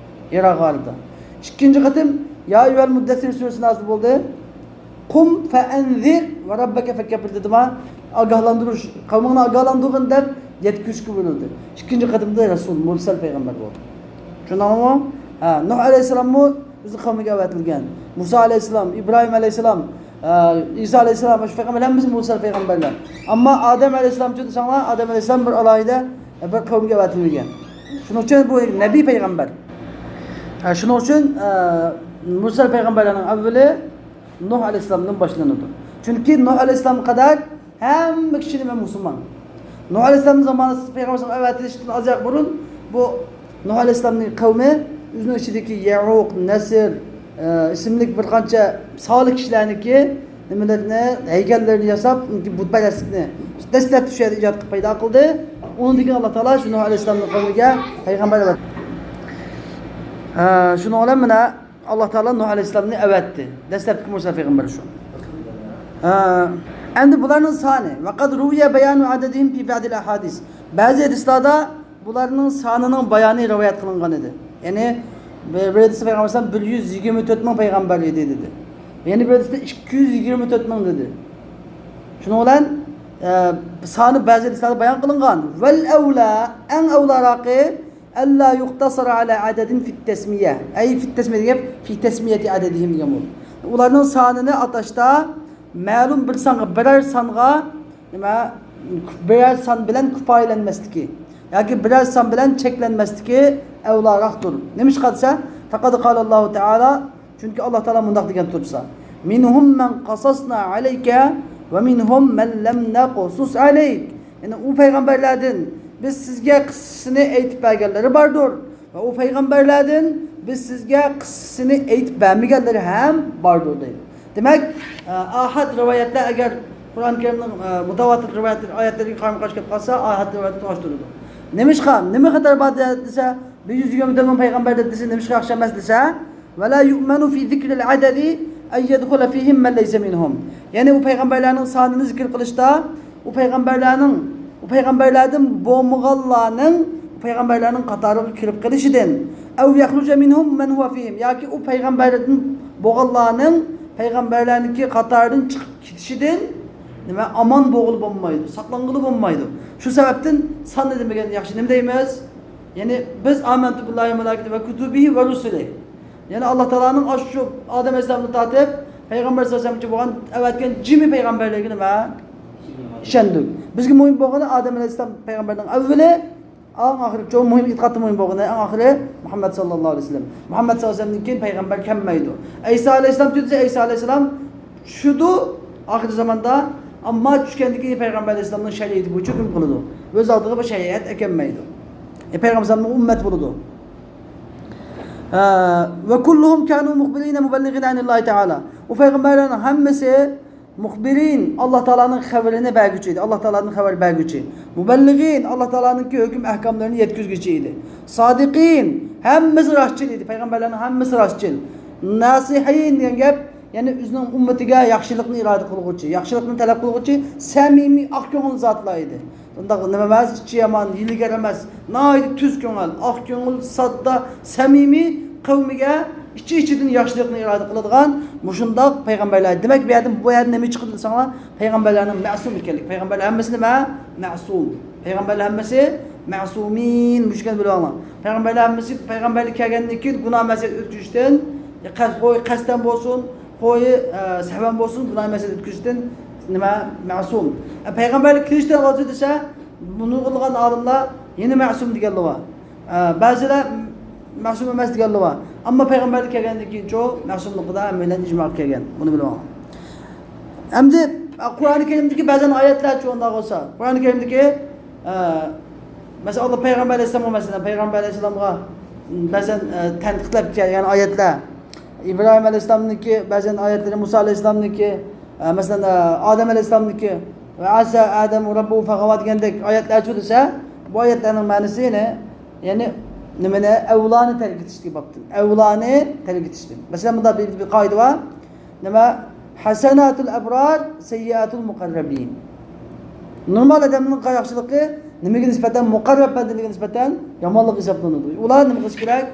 ھىرا غارىدا. ئىككىنچى قېتىم يا ئەييۇھەل مۇددەسسىر سۈرىسى نازىل بولدى. قۇم فەئەنزىر ۋە رەببەكە فەكەببىر دېدىما؟ ئاگاھلاندۇرۇش، قەۋمىڭنى ئاگاھلاندۇرغىن دەپ يەتكۈزۈشكە بۇيرۇلدى. ئىككىنچى قېتىمدا رەسۇل، مۇرسەل پەيغەمبەر بولدى. چۈشەندىڭلارمۇ؟ ھە، نۇھ ئەلەيھىسسالاممۇ ئۆزى قەۋمىگە ئەۋەتىلگەن. مۇسا ئەلەيھىسسالام، ئىبراھىم ئەلەيھىسسالام، ئە، ئىسا ئەلەيھىسسالام، ئاشۇ پەيغەمبەرلەر ھەممىسى مۇرسەل پەيغەمبەرلەر. ئەمما ئادەم ئەلەيھىسسالامچۇ دېسەڭلار، ئادەم ئەلەيھىسسالام بىر ئالاھىدە، بىر قەۋمگە ئەۋەتىلمىگەن. شۇنىڭ ئۈچۈن بۇ نەبىي پەيغەمبەر. ھە، شۇنىڭ ئۈچۈن، ئە، مۇرسەل پەيغەمبەرلەرنىڭ ئەۋۋىلى نۇھ ئەلەيھىسسالامدىن باشلىنىدۇ. چۈنكى نۇھ ئەلەيھىسسالامغا قەدەر ھەممە كىشى نېمە؟ مۇسۇلمان. نۇھ ئەلەيھىسسالامنىڭ زامانىسىدا پەيغەمبەر ئەۋەتىلىشتىن ئازراق بۇرۇن بۇ نۇھ ئەلەيھىسسالامنىڭ قەۋمى ئۆزىنىڭ ئىچىدىكى يەئۇق، نەسر، ئە، ئىسىملىك بىر قانچە سالىھ كىشىلەرنىڭكى نېمىلىرىنى، ھەيكەللىرىنى ياساپ، بۇتپەرەسلىكنى دەسلەپتە شۇ يەردە ئىجاد قىلىپ پەيدا قىلدى. ئۇنىڭدىن كېيىن ئاللا تائالا شۇ نۇھ ئەلەيھىسسالامنىڭ قەۋمىگە پەيغەمبەر ئەۋەتتى. ئە، شۇنىڭ بىلەن مانا ئاللا تائالا نۇھ ئەلەيھىسسالامنى ئەۋەتتى. دەسلەپتىكى مۇرسەل پەيغەمبەر شۇ. ھە. ئەمدى بۇلارنىڭ سانى. ۋەقەد رۇۋىيە بەيانۇ ئەدەدىھىم فى بەزىل ئەھادىس. بەزى ھەدىسلاردا بۇلارنىڭ سانىنىڭ بايانى رىۋايەت قىلىنغان ئىدى. يەنى بىر، بىر ھەدىستە پەيغەمبەر ئەلەيھىسسالام بىر يۈز يىگىرمە تۆت مىڭ پەيغەمبەر ئىدى دېدى. يەنە بىر ھەدىستە ئىككى يۈز يىگىرمە تۆت مىڭ دېدى. شۇنىڭ بىلەن، ئە، سانى بەزى ھەدىسلاردا بايان قىلىنغان. ۋەل ئەۋلا، ئەڭ ئەۋلاراقى ألا يقتصر على عدد في التسمية، أي في التسمية دېگەن گەپ، في تسمية عددهم دېگەن بولىدۇ. ئۇلارنىڭ سانىنى ئاتاشتا مەلۇم بىر سانغا، بىرەر سانغا نېمە، بىرەر سان بىلەن كۇپايىلەنمەسلىكى ياكى بىرەر سان بىلەن چەكلەنمەسلىكى ئەۋلاراقتۇر. نېمىشقا دېسە، فقد قال الله تعالى، چۈنكى ئاللا تائالا مۇنداق دېگەن تۇرسا، منهم من قصصنا عليك ومنهم من لم نقصص عليك. يەنى ئۇ پەيغەمبەرلەردىن بىز سىزگە قىسسىسىنى ئېيتىپ بەرگەنلىرى باردۇر ۋە ئۇ پەيغەمبەرلەردىن بىز سىزگە قىسسىسىنى ئېيتىپ بەرمىگەنلىرى ھەم باردۇر دەيدۇ. دېمەك، ئاھاد رىۋايەتلەر ئەگەر قۇرئان كەرىمنىڭ مۇتەۋاتىر رىۋايەتلىرى ئايەتلىرىگە قارىمۇ قارشى كېلىپ قالسا، ئاھاد رىۋايەتنى توغراشتۇرىدۇ. نېمىشقا؟ نېمە خەتەر بار دېسە، بىر يۈز يىگىرمە تۆت مىڭ پەيغەمبەر دەپ دېسە، نېمىشقا ياخشى ئەمەس دېسە، ولا يؤمن في ذكر العدد أن يدخل فيهم من ليس منهم. يەنى ئۇ پەيغەمبەرلەرنىڭ سانىنى زىكىر قىلىشتا، ئۇ پەيغەمبەرلەرنىڭ، ئۇ پەيغەمبەرلەردىن بولمىغانلارنىڭ، ئۇ پەيغەمبەرلەرنىڭ قاتارىغا كىرىپ قېلىشىدىن، أو يخرج منهم من هو فيهم، ياكى ئۇ پەيغەمبەردىن بولغانلارنىڭ پەيغەمبەرلەرنىڭكى قاتارىدىن چىقىپ كېتىشىدىن نېمە، ئامان بولغىلى بولمايدۇ، ساقلانغىلى بولمايدۇ. شۇ سەۋەبتىن ساننى دېمىگەن ياخشى. نېمە دەيمىز؟ يەنى بىز آمنت بالله وملائكته وكتبه ورسله. يەنى ئاللا تائالانىڭ ئاشۇ ئادەم ئەلەيھىسسالامدىن تارتىپ پەيغەمبەر سەللەللاھۇ ئەلەيھى ۋەسەللەمگىچە بولغان ئەۋەتكەن جىمى پەيغەمبەرلەرگە نېمە؟ ئىشەندۇق. بىزگە مۇھىم بولغىنى ئادەم ئەلەيھىسسالام پەيغەمبەرنىڭ ئەۋۋىلى، ئەڭ ئاخىرى، چوڭ مۇھىم، ئېتىقادتا مۇھىم بولغىنى ئەڭ ئاخىرى مۇھەممەد ساللاللاھۇ ئەلەيھى ۋەسەللەم. مۇھەممەد ساللاللاھۇ ئەلەيھى ۋەسەللەمدىن كېيىن پەيغەمبەر كەلمەيدۇ. ئەيسا ئەلەيھىسسالام تۈزدى، ئەيسا ئەلەيھىسسالام چۈشىدۇ ئاخىرى زاماندا، ئەمما چۈشكەندىن كېيىن پەيغەمبەر ئەلەيھىسسالامنىڭ شەرىئىتى بويىچە ھۆكۈم قىلىدۇ. ئۆز ئالدىغا بىر شەرىئەت ئەكەلمەيدۇ. ئە، پەيغەمبەر ئەلەيھىسسالامنىڭ ئۈممەت بولىدۇ. ئە، وكلهم كانوا مخبرين مبلغين عن الله تعالى. ئۇ پەيغەمبەرلەرنىڭ ھەممىسى مۇخبىرىن، ئاللا تائالانىڭ خەۋىرىنى بەرگۈچى ئىدى، ئاللا تائالانىڭ خەۋەر بەرگۈچى. مۇبەللىغىن، ئاللا تائالانىڭكى ھۆكۈم ئەھكاملىرىنى يەتكۈزگۈچى ئىدى. سادىقىن، ھەممىسى راستچىل ئىدى، پەيغەمبەرلەرنىڭ ھەممىسى راستچىل. ناسىھىن دېگەن گەپ، يەنى ئۆزىنىڭ ئۈممىتىگە ياخشىلىقنى ئىرادە قىلغۇچى، ياخشىلىقنى تەلەپ قىلغۇچى، سەمىمىي، ئاق كۆڭۈل زاتلار ئىدى. ئۇنداق نېمە ئەمەس، ئىچى يامان، ھىيلىگەر ئەمەس، ناھايىتى تۈز كۆڭۈل، ئاق كۆڭۈل، ساددا، سەمىمىي، قەۋمىگە ئىچى-ئىچىدىن ياخشىلىقنى ئىرادە قىلىدىغان مۇشۇنداق پەيغەمبەرلەر. دېمەك، بۇ يەردىن، بۇ يەردىن نېمە چىقىدۇ دېسەڭلار، پەيغەمبەرلەرنىڭ مەسۇم ئىكەنلىكى. پەيغەمبەرلەر ھەممىسى نېمە؟ مەسۇم. پەيغەمبەرلەر ھەممىسى مەسۇمىن. مۇشۇ گەپنى بىلىۋالىڭلار. پەيغەمبەرلەر ھەممىسى پەيغەمبەرلىك كەلگەندىن كېيىن گۇناھ مەسىيەت ئۆتكۈزۈشتىن، يا قەس-، قوي قەستەن بولسۇن، قوي، ئە، سەھۋەن بولسۇن، گۇناھ مەسىيەت ئۆتكۈزۈشتىن نېمە؟ مەسۇم. ئە، پەيغەمبەرلىك كېلىشتىن ئالدى دېسە، نۇرغۇنلىغان ئالىملار يەنە مەسۇم دېگەنلەر بار. ئە، بەزىلەر مەسۇم ئەمەس دېگەنلەر بار. ئەمما پەيغەمبەرلىك كەلگەندىن كېيىنچۇ مەسۇملۇقىدا ھەممەيلەن ئىجمائغا كەلگەن. بۇنى بىلىۋالىڭ. ئەمدى، ئە، قۇرئانى كەرىمدىكى بەزەن ئايەتلەرچۇ ئۇنداق بولسا، قۇرئانى كەرىمدىكى، ئە، مەسىلەن، ئاللا پەيغەمبەر ئەلەيھىسسالامغا، مەسىلەن، پەيغەمبەر ئەلەيھىسسالامغا بەزەن، ئە، تەنقىدلەپ كەلگەن ئايەتلەر، ئىبراھىم ئەلەيھىسسالامنىڭكى بەزەن ئايەتلىرى، مۇسا ئەلەيھىسسالامنىڭكى، ئە، مەسىلەن، ئە، ئادەم ئەلەيھىسسالامنىڭكى، ۋە ئەسا ئادەمۇ رەببۇھۇ فەغەۋا دېگەندەك ئايەتلەرچۇ دېسە، بۇ ئايەتلەرنىڭ مەنىسى يەنى، يەنى نېمىنى؟ ئەۋلانى تەرك ئېتىشتىكى بابتىن. ئەۋلانى تەرك ئېتىشتىن. مەسىلەن، بۇندا بىر، بىر قائىدە بار. نېمە؟ ھەسەناتۇل ئەبرار، سەييىئاتۇل مۇقەررەبىن. نورمال ئادەمنىڭ ياخشىلىقى نېمىگە نىسبەتەن؟ مۇقەررەب بەندىلىرىگە نىسبەتەن يامانلىق ھېسابلىنىدۇ. ئۇلار نېمە قىلىش كېرەك؟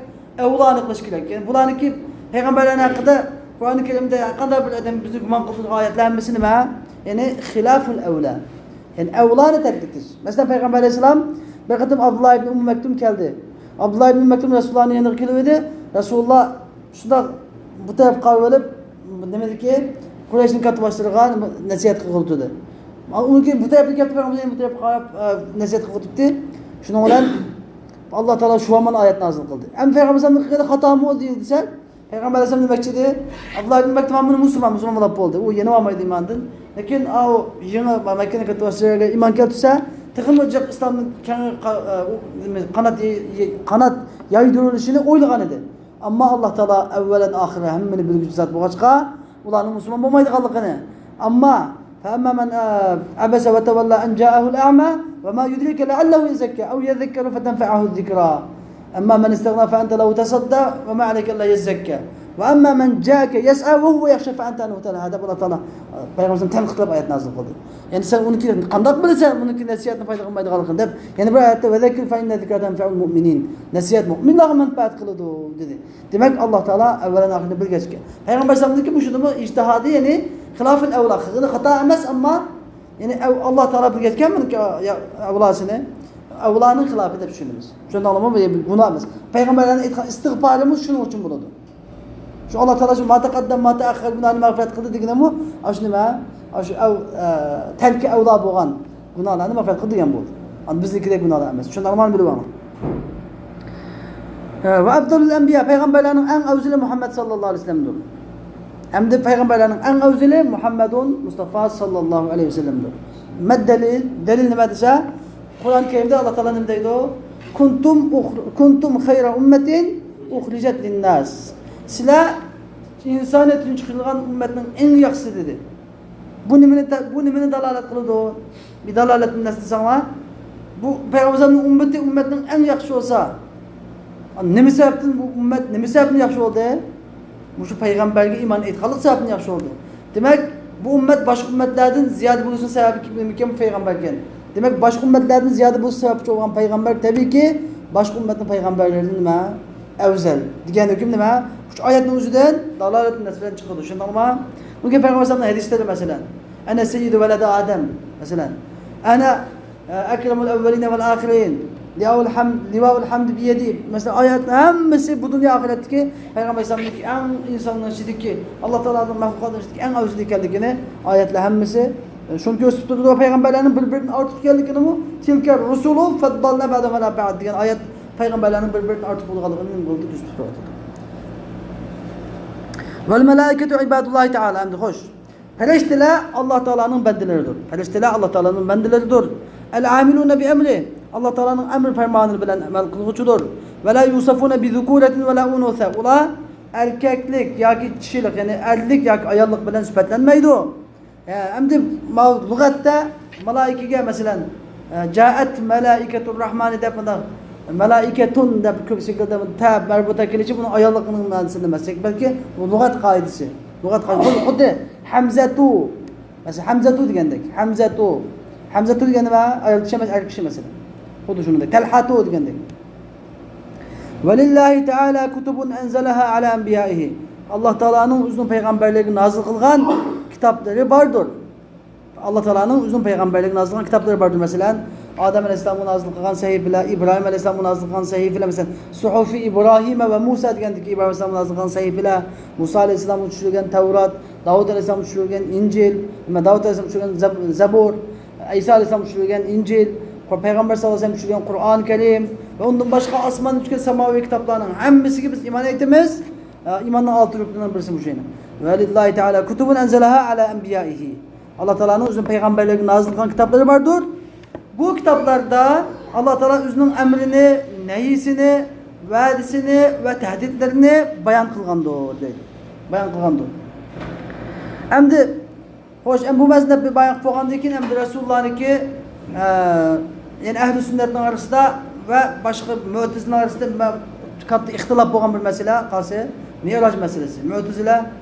ئەۋلانى قىلىش كېرەك. يەنى بۇلارنىڭكى پەيغەمبەرلەرنىڭ ھەققىدە قۇرئانى كەرىمدە ھەر قانداق بىر ئادەم بىزنى گۇمان قىلىدىغان ئايەتلەر ھەممىسى نېمە؟ يەنى خىلاپۇل ئەۋلا. يەنى ئەۋلانى تەرك ئېتىش. مەسىلەن، پەيغەمبەر ئەلەيھىسسالام بىر قېتىم ئابدۇللا ئىبن ئۇممۇ مەكتۇم كەلدى. ئابدۇللا ئىبن ئۇممۇ مەكتۇم رەسۇلۇللانىڭ يېنىغا كېلىۋىدى. رەسۇلۇللا شۇنداق بۇ تەرەپكە قاراپ ئېلىپ، نېمىدىكى، قۇرەيشنىڭ كاتتىباشلىرىغا نېمە، نەسىھەت قىلغىلى تۇردى. ئۇنىڭ كېيىن بۇ تەرەپكە كەپتۇ، پەيغەمبەر بۇ تەرەپكە قاراپ، ئە، نەسىھەت قىلغىلى تۇردى. شۇنىڭ بىلەن ئاللا تائالا شۇ ھامان ئايەت نازىل قىلدى. ئەمما پەيغەمبەر ئەلەيھىسسالامنىڭ قىلغىنى خاتامۇ دېسەك، پەيغەمبەر ئەلەيھىسسالام دېمەكچى ئىدى، ئابدۇللا ئىبن مەكتۇم ھەممىنى مۇسۇلمان، مۇسۇلمان بولاپ بولدى. ئۇ يېنىۋالمايدۇ ئىماندىن. لېكىن ئاۋۇ يېڭى مەككىنىڭ كاتتىباشلىرىغا ئىمان كەلتۈرسە، تېخىمۇ جىق ئىسلامنىڭ كەڭ قا-، ئۇ، قانات، قانات يايدۇرۇلۇشىنى ئويلىغان ئىدى. ئەمما ئاللا تائالا ئەۋۋەلەن ئاخىرى ھەممىنى بىلگۈچى زات بولغاچقا، ئۇلارنىڭ مۇسۇلمان بولمايدىغانلىقىنى. ئەمما، فأما من، ئە، عبس وتولى أن جاءه الأعمى وما يدريك لعله يزكى أو يذكر فتنفعه الذكرى. أما من استغنى فأنت له تصدى وما عليك ألا يزكى. وأما من جاءك يسعى وهو يخشى فأنت عنه تلهى، دەپ ئاللا تائالا پەيغەمبىرىمىزنى تەنقىدلەپ ئايەت نازىل قىلدى. يەنى سەن ئۇنىڭكى قانداق بىلىسەن، ئۇنىڭكى نەسىھەتنى پايدا قىلمايدىغانلىقىنى دەپ، يەنە بىر ئايەتتە، وذكر فإن الذكرى تنفع المؤمنين، نەسىھەت مۆمىنلەرگە مەنپەئەت قىلىدۇ، دېدى. دېمەك، ئاللا تائالا ئەۋۋەلەن ئاخىرىنى بىلگەچكە. پەيغەمبەر ئەلەيھىسسالامنىڭكى مۇشۇنىمۇ ئىجتىھادى، يەنى خىلاپىل ئەۋلا، قىلغىنى خاتا ئەمەس، ئەمما يەنى ئەۋ-، ئاللا تائالا بىلگەچكەن بۇنىڭكى، يا، ئەۋلاسىنى. ئەۋلانىڭ خىلاپى دەپ چۈشىنىمىز. شۇنداقلىمۇ بۇ بىر گۇناھ ئەمەس. پەيغەمبەرلەرنىڭ ئېيتقان ئىستىغپارىمۇ شۇنىڭ ئۈچۈن بولىدۇ. شۇ ئاللا تائالا شۇ ما تەقەددەم ما تەئەخخەر گۇناھنى مەغپىرەت قىلدى دېگىنىمۇ، ئاشۇ نېمە؟ ئاشۇ ئەۋ-، ئە، تەركى ئەۋلا بولغان گۇناھلارنى مەغپىرەت قىلدى دېگەن بولدى. ئەمما بىزنىڭكىدەك گۇناھلار ئەمەس. شۇنداقلىمۇ بىلىۋالىڭ. ئە، ۋە ئەفزەلۇل ئەنبىيا، پەيغەمبەرلەرنىڭ ئەڭ ئەۋزىلى مۇھەممەد ساللاللاھۇ ئەلەيھى ۋەسەللەمدۇر. ھەمدە پەيغەمبەرلەرنىڭ ئەڭ ئەۋزىلى مۇھەممەدۇن مۇستەفا ساللاللاھۇ ئەلەيھى ۋەسەللەمدۇر. مەددەلىل، دەلىل نېمە دېسە، قۇرئان كەرىمدە ئاللا تائالا نېمە دەيدۇ؟ كۇنتۇم ئۇخر-، كۇنتۇم خەيرە ئۇممەتىن ئۇخرىجەت لىنناس. سىلەر ئىنسانىيەت ئۈچۈن چىقىرىلغان ئۈممەتنىڭ ئەڭ ياخشىسى دېدى. بۇ نېمىنى، بۇ نېمىنى دالالەت قىلىدۇ؟ بىر دالالەتنى دېسەڭلار، بۇ پەيغەمبەر ئەلەيھىسسالامنىڭ ئۈممىتى ئۈممەتنىڭ ئەڭ ياخشى بولسا، نېمە سەۋەبتىن بۇ ئۈممەت نېمە سەۋەبتىن ياخشى بولدى؟ مۇشۇ پەيغەمبەرگە ئىمان ئېيتقانلىق سەۋەبتىن ياخشى بولدى. دېمەك، بۇ ئۈممەت باشقا ئۈممەتلەردىن زىيادە بولۇشنىڭ سەۋەبى كىم ئىكەن؟ پەيغەمبەر ئىكەن. دېمەك، باشقا ئۈممەتلەردىن زىيادە بولۇش سەۋەبچى بولغان پەيغەمبەر، تەبىئىيكى، باشقا ئۈممەتنىڭ پەيغەمبەرلىرىدىن نېمە؟ ئەۋزەل. دېگەن ھۆكۈم نېمە؟ ئۇچ ئايەتنىڭ ئۆزىدىن دالالەت نەس بىلەن چىقىدۇ. شۇنداقمۇ؟ بۇ گەپ پەيغەمبەر ئەلەيھىسسالامنىڭ ھەدىسلىرى، مەسىلەن، «ئەنە سەييىدۇ ۋەلەدى ئادەم»، مەسىلەن، «ئەنە، ئە، ئەكرەمۇل ئەۋۋەلىنە ۋەل ئاخىرىن»، «لىۋاۋۇل ھەم-، لىۋاۋۇل ھەمدى بىيەدى». مەسىلەن، ئايەت ھەممىسى بۇ دۇنيا ئاخىرەتتىكى پەيغەمبەر ئەلەيھىسسالامنىڭكى ئەڭ ئىنساننىڭ ئىچىدىكى، ئاللا تائالانىڭ مەخلۇقاتنىڭ ئىچىدىكى ئەڭ ئەۋزىلى ئىكەنلىكىنى ئايەتلەر ھەممىسى، ئە، شۇنى كۆرسىتىپ تۇرىدۇ. پەيغەمبەرلەرنىڭ بىر-بىرىدىن ئارتۇق ئىكەنلىكىنىمۇ، «تىلكە رۇسۇلۇ فەددەلنا بەئدەھۇم ئەلا بەئد» دېگەن ئايەت پەيغەمبەرلەرنىڭ بىر-بىرىدىن ئارتۇق بولغانلىقىنى نېمە قىلىدۇ؟ كۆرسىتىپ تۇرۇۋاتىدۇ. ۋەل مەلائىكەتۇ ئىبادۇللاھى تائالا، ئەمدى خوش. پەرىشتىلەر ئاللا تائالانىڭ بەندىلىرىدۇر. پەرىشتىلەر ئاللا تائالانىڭ بەندىلىرىدۇر. ئەل ئامىلۇنە بىئەمرى، ئاللا تائالانىڭ ئەمر پەرمانى بىلەن ئەمەل قىلغۇچىدۇر. ۋە لا يۇسەفۇنە بىزۇكۇرەتىن ۋە لا ئۇنۇسە، ئۇلار ئەركەكلىك ياكى چىشىلىق، يەنى ئەرلىك ياكى ئاياللىق بىلەن سۈپەتلەنمەيدۇ. ئە، ئەمدى ماۋۇ لۇغەتتە مالائىكىگە، مەسىلەن، ئە، جائەت مەلائىكەتۇر راھمانى دەپ، مۇنداق مەلائىكەتۇن دەپ كۆپ شەكىلدە تە مەربۇتا كېلىشى بۇنىڭ ئاياللىقنىڭ مەنىسىنى ئەمەس، بەلكى بۇ لۇغەت قائىدىسى. لۇغەت قائىدىسى. خۇددى، خۇددى ھەمزەتۇ. مەسىلەن، ھەمزەتۇ دېگەندەك. ھەمزەتۇ. ھەمزەتۇ دېگەن نېمە؟ ئايال كىشى ئەمەس، ئەر كىشى، مەسىلەن. خۇددى شۇنىڭدەك. تەلھەتۇ دېگەندەك. ولله تعالى كتب أنزلها على أنبيائه. ئاللا تائالانىڭ ئۆزىنىڭ پەيغەمبەرلىرىگە نازىل قىلغان كىتابلىرى باردۇر. ئاللا تائالانىڭ ئۆزىنىڭ پەيغەمبەرلىرىگە نازىل قىلغان كىتابلىرى باردۇر. مەسىلەن، ئادەم ئەلەيھىسسالامغا نازىل قىلغان سەھىپىلەر، ئىبراھىم ئەلەيھىسسالامغا نازىل قىلغان سەھىپىلەر، مەسىلەن، سۇھۇفى ئىبراھىم ۋە مۇسا دېگەندىكى ئىبراھىم ئەلەيھىسسالامغا نازىل قىلغان سەھىپىلەر، مۇسا ئەلەيھىسسالامغا چۈشۈرۈلگەن تەۋرات، داۋۇت ئەلەيھىسسالامغا چۈشۈرۈلگەن ئىنجىل، داۋۇت ئەلەيھىسسالامغا چۈشۈرۈلگەن زەب-، زەبۇر، ئەيسا ئەلەيھىسسالامغا چۈشۈرۈلگەن ئىنجىل، پەيغەمبەر ساللاللاھۇ ئەلەيھى ۋەسەللەمگە چۈشۈرگەن قۇرئان كەرىم ۋە ئۇندىن باشقا ئاسماندىن چۈشكەن ساماۋىي كىتابلارنىڭ ھەممىسىگە بىز ئىمان ئېيتىمىز. ئە، ئىماننىڭ ئالتە رۇكنىنىڭ بىرسى مۇشۇ يەنە. ولله تعالى كتب أنزلها على أنبيائه. ئاللا تائالانىڭ ئۆزىنىڭ پەيغەمبەرلىرىگە نازىل قىلغان كىتابلىرى باردۇر. بۇ كىتابلاردا ئاللا تائالا ئۆزىنىڭ ئەمرىنى، نەھيىسىنى، ۋەدىسىنى ۋە تەھدىتلىرىنى بايان قىلغاندۇر، دەيدۇ. بايان قىلغاندۇر. ئەمدى خوش، ئەمدى بۇ مەزھەپنى بايان قىلىپ بولغاندىن كېيىن، ئەمدى رەسۇلۇللانىڭكى، ئە، يەنى ئەھلى سۈننەتنىڭ ئارىسىدا ۋە باشقا مۆتىزىلىنىڭ ئارىسىدا مە-، كاتتا ئىختىلاپ بولغان بىر مەسىلە قالسا، مىئراج مەسىلىسى. مۆتىزىلە،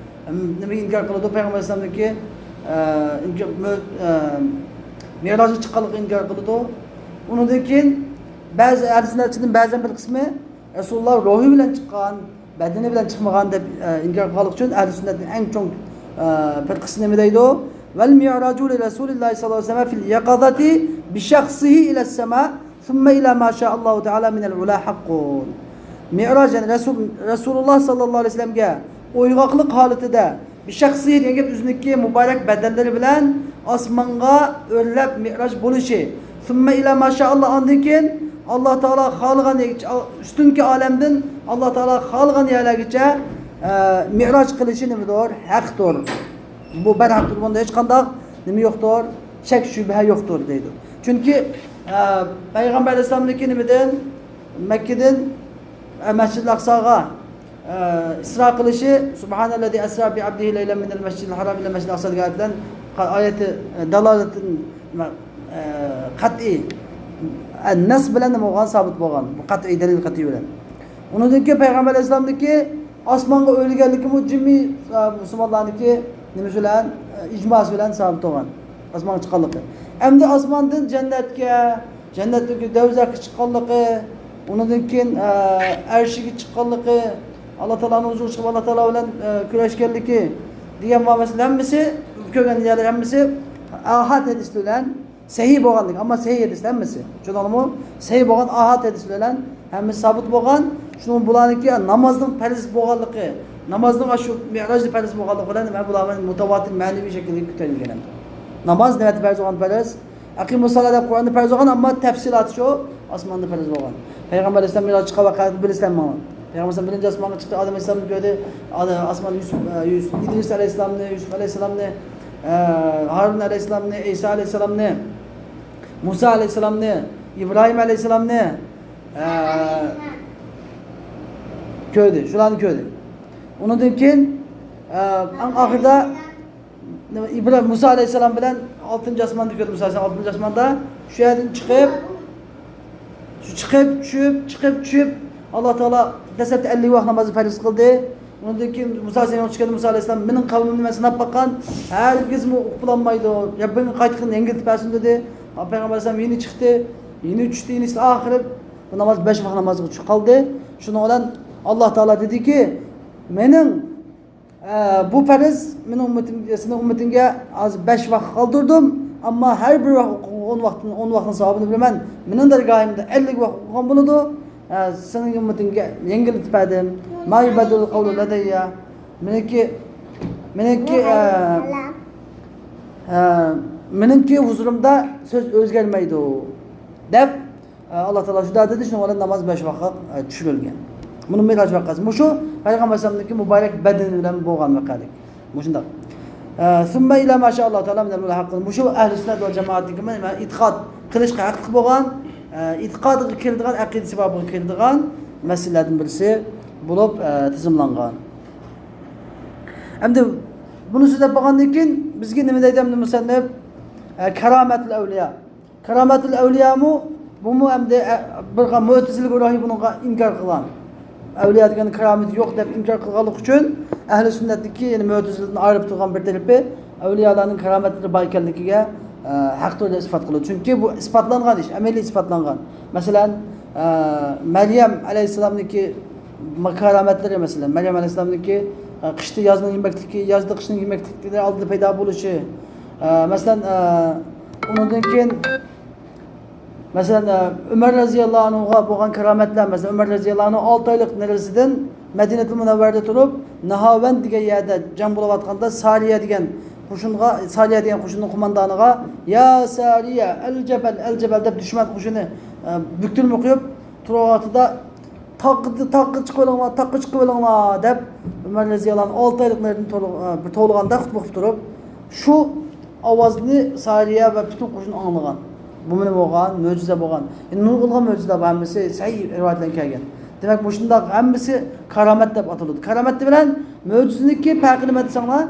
ئەم، نېمىگە ئىنكار قىلىدۇ؟ پەيغەمبەر ئەلەيھىسسالامنىڭكى، ئە، ئىنكار، مۆ-، ئە، مىئراجغا چىققانلىقىغا ئىنكار قىلىدۇ. ئۇنىڭدىن كېيىن بەزى ئەھلى سۈننەتچىدىن بەزەن بىر قىسمى رەسۇلۇللا روھى بىلەن چىققان، بەدىنى بىلەن چىقمىغان دەپ، ئە، ئىنكار قىلغانلىقى ئۈچۈن ئەھلى سۈننەتنىڭ ئەڭ چوڭ، ئە، پىرقىسى نېمە دەيدۇ؟ والمعراج لرسول الله صلى الله عليه وسلم في اليقظة بشخصه إلى السماء ثم إلى ما شاء الله تعالى من العلا حق. مىئراج، يەنى رەسۇل، رەسۇلۇللا ساللاللاھۇ ئەلەيھى ۋەسەللەمگە ئويغاقلىق ھالىتىدە بىشەخسىھى دېگەن گەپ ئۆزىنىڭكى مۇبارەك بەدەنلىرى بىلەن ئاسمانغا ئۆرلەپ مىئراج بولۇشى. ثم إلى ما شاء الله، ئاندىن كېيىن ئاللا تائالا خالىغان يەرگىچە، ئۈستۈنكى ئالەمدىن ئاللا تائالا خالىغان يەرلەرگىچە، ئە، مىئراج قىلىشى نېمىدۇر؟ ھەقتۇر. بۇ بەرھەقتۇر، بۇندا ھېچقانداق نېمە يوقتۇر؟ شەك شۈبھە يوقتۇر دەيدۇ. چۈنكى، ئە، پەيغەمبەر ئەلەيھىسسالامنىڭكى نېمىدىن؟ مەككىدىن، ئە، مەسجىدىل ئەقساغا، ئە، ئىسرا قىلىشى، سۇبھانەللەزى ئەسرا بىئەبدىھى لەيلەن مىنەل مەسجىدىل ھارام ئىلەل مەسجىدىل ئەقسا دېگەن ئايەت بىلەن، ئايەتى، ئە، دالالەتىن، ئە، قەتئىي، ئە، نەس بىلەن نېمە بولغان؟ سابىت بولغان. بۇ قەتئىي، دەلىل قەتئىي بىلەن. ئۇنىڭدىن كېيىن پەيغەمبەر ئەلەيھىسسالامنىڭكى ئاسمانغا ئۆرلىگەنلىكىمۇ جىممىي، ئە، مۇسۇلمانلارنىڭكى نېمىسى بىلەن، ئە، ئىجماسى بىلەن سابىت بولغان. ئاسمانغا چىققانلىقى. ئەمدى ئاسماندىن جەننەتكە، جەننەتتىن كېيىن دەۋزەخكە چىققانلىقى، ئۇنىڭدىن كېيىن، ئە، ئەرشىگە چىققانلىقى، ئاللا تائالانىڭ ھۇزۇرىغا چىقىپ، ئاللا تائالا بىلەن، ئە، كۆرۈشكەنلىكى دېگەن مۇ-، مەسىلە ھەممىسى، كۆرگەن يەرلەر ھەممىسى ئاھاد ھەدىس بىلەن سەھىھ بولغانلىقى، ئەمما سەھىھ ھەدىس ھەممىسى. چۈشەندىڭلارمۇ؟ سەھىھ بولغان ئاھاد ھەدىس بىلەن ھەممىسى سابىت بولغان. شۇنىڭ بۇلارنىڭكى نامازنىڭ پەرز بولغانلىقى، نامازنىڭ ئاشۇ مىئراجدا پەرز بولغانلىقى بىلەن ھەممە بۇلار مۇتەۋاتىر مەنىۋى شەكىلدە كۆتۈرۈلگەن. ناماز نۆۋەتتە پەرز بولغان پەرز. ئەقىمۇسسالا دەپ قۇرئاندا پەرز بولغان، ئەمما تەپسىلاتى شۇ ئاسماندا پەرز بولغان. پەيغەمبەر ئەلەيھىسسالام مىراجقا چىققان ۋەقەنى بىلىسىلەر ماڭا. پەيغەمبەر ئەلەيھىسسالام بىرىنچى ئاسمانغا چىقتى، ئادەم ئەلەيھىسسالامنى كۆردى. ئادەم، ئاسمان يۈسۈپ، ئە، يۈسۈپ، ئىدرىس ئەلەيھىسسالامنى، يۈسۈپ ئەلەيھىسسالامنى، ئە، ھارۇن ئەلەيھىسسالامنى، ئەيسا ئەلەيھىسسالامنى، مۇسا ئەلەيھىسسالامنى، ئىبراھىم ئەلەيھىسسالامنى، ئە، كۆردى. شۇلارنى كۆردى. ئۇنىڭدىن كېيىن، ئە، ئەڭ ئاخىرىدا نېمە، ئىبراھىم، مۇسا ئەلەيھىسسالام بىلەن ئالتىنچى ئاسماندا كۆردى. مۇسا ئەلەيھىسسالام ئالتىنچى ئاسماندا شۇ يەردىن چىقىپ، شۇ چىقىپ، چۈشۈپ، چىقىپ، چۈشۈپ، ئاللا تائالا دەسلەپتە ئەللىك ۋاق نامازنى پەرز قىلدى. ئۇنىڭدىن كېيىن مۇسا ئەلەيھىسسالام چۈشكەندە، مۇسا ئەلەيھىسسالام، مېنىڭ قەۋمىمنى مەن سىناپ باققان، ھەرگىزمۇ ئۇقۇپ بولالمايدۇ. رەببىڭ قايتىقىنى يەڭگىلتىپ بەرسۇن دېدى. پەيغەمبەر ئەلەيھىسسالام يەنە چىقتى، يەنە چۈشتى، يەنە ئاخىرى بۇ ناماز بەش ۋاق نامازغا چۈشۈپ قالدى. شۇنىڭ بىلەن ئاللا تائالا دېدىكى، مېنىڭ ئە، بۇ پەرز مېنىڭ ئۈممىتىم، سېنىڭ ئۈممىتىڭگە ھازىر بەش ۋاقىت قالدۇردۇم، ئەمما ھەر بىر ۋاقىت ئوقۇغان ۋاقتىنىڭ، ئون ۋاقتىنىڭ ساۋابىنى بېرىمەن. مېنىڭ دەرگاھىمدا ئەللىك ۋاقىت ئوقۇغان بولىدۇ. ئە، سېنىڭ ئۈممىتىڭگە يەڭگىللىتىپ بەردىم. ما يبدل القول لدي. مېنىڭكى، مېنىڭكى، ئە، ئە، مېنىڭكى ھۇزۇرۇمدا سۆز ئۆزگەرمەيدۇ، دەپ ئاللا تائالا شۇنداق دېدى، شۇنىڭ بىلەن ناماز بەش ۋاقىت، ئە، چۈشۈرۈلگەن. بۇنى مىراج ۋەقەسى. مۇشۇ پەيغەمبەر ئەلەيھىسسالامنىڭكى مۇبارەك بەدىنى بىلەن بولغان ۋەقەلىك. مۇشۇنداق. ئە، ثم إلى ما شاء الله تعالى من الملحقين. مۇشۇ ئەھلى سۈننەت ۋەل جامائەتنىڭكى مانا ئېتىقاد قىلىشقا ھەقلىق بولغان، ئە، ئېتىقادىغا كىرىدىغان، ئەقىدىسى بابىغا كىرىدىغان مەسىلىلەردىن بىرسى بولۇپ، ئە، تىزىملانغان. ئەمدى بۇنى سۆزلەپ بولغاندىن كېيىن بىزگە نېمە دەيدۇ ئەمدى مۇسەننىپ؟ ئە، كارامەتۇل ئەۋلىيا. كارامەتۇل ئەۋلىيامۇ، بۇمۇ ئەمدى، ئە، بىر مۆتىزىلە گۇرۇھى بۇنىڭغا ئىنكار قىلغان. ئەۋلىيا دېگەن كارامىتى يوق دەپ ئىنكار قىلغانلىقى ئۈچۈن، ئەھلى سۈننەتنىڭكى، يەنى مۆتىزىلىدىن ئايرىپ تۇرغان بىر تەرىپى ئەۋلىيالارنىڭ كارامەتلىرى بار ئىكەنلىكىگە، ئە، ھەق تۈردە ئىسپات قىلىدۇ. چۈنكى بۇ ئىسپاتلانغان ئىش، ئەمەلىي ئىسپاتلانغان. مەسىلەن، ئە، مەريەم ئەلەيھىسسالامنىڭكى كارامەتلىرى، مەسىلەن، مەريەم ئەلەيھىسسالامنىڭكى، ئە، قىشتا يازنىڭ يېمەكلىكى، يازدا قىشنىڭ يېمەكلىكلىرى ئالدىدا پەيدا بولۇشى، ئە، مەسىلەن، ئە، ئۇنىڭدىن كېيىن مەسىلەن، ئە، ئۆمەر رەزىياللاھۇ ئەنھۇغا بولغان كارامەتلەر، مەسىلەن، ئۆمەر رەزىياللاھۇ ئەنھۇ ئالتە ئايلىق نېرىسىدىن مەدىنەتۇل مۇنەۋۋەرىدە تۇرۇپ، نەھاۋەند دېگەن يەردە جەڭ بولۇۋاتقاندا، سارىيە دېگەن قوشۇنغا، سارىيە دېگەن قوشۇننىڭ قوماندانىغا، يا سارىيە، ئەل جەبەل، ئەل جەبەل دەپ دۈشمەن قوشۇنى، ئە، بۈكتۈرمە قويۇپ تۇرۇۋاتىدا، تاغقا، تاغقا چىقىۋېلىڭلار، تاغقا چىقىۋېلىڭلار دەپ، ئۆمەر رەزىياللاھۇ ئەنھۇ ئالتە ئايلىق نېرىدىن تولغ-، ئە، بىر توۋلىغاندا خۇتبە قىلىپ تۇرۇپ، شۇ ئاۋازنى سارىيە ۋە پۈتۈن قوشۇن ئاڭلىغان. بۇ مانا بولغان، مۆجىزە بولغان. يەنى نۇرغۇنلىغان مۆجىزىلەر بار، ھەممىسى سەھىھ رىۋايەتلەرگە كەلگەن. دېمەك، مۇشۇنداق ھەممىسى كارامەت دەپ ئاتىلىدۇ. كارامەت بىلەن مۆجىزىنىڭكى پەرقىنى نېمە دېسەڭلار،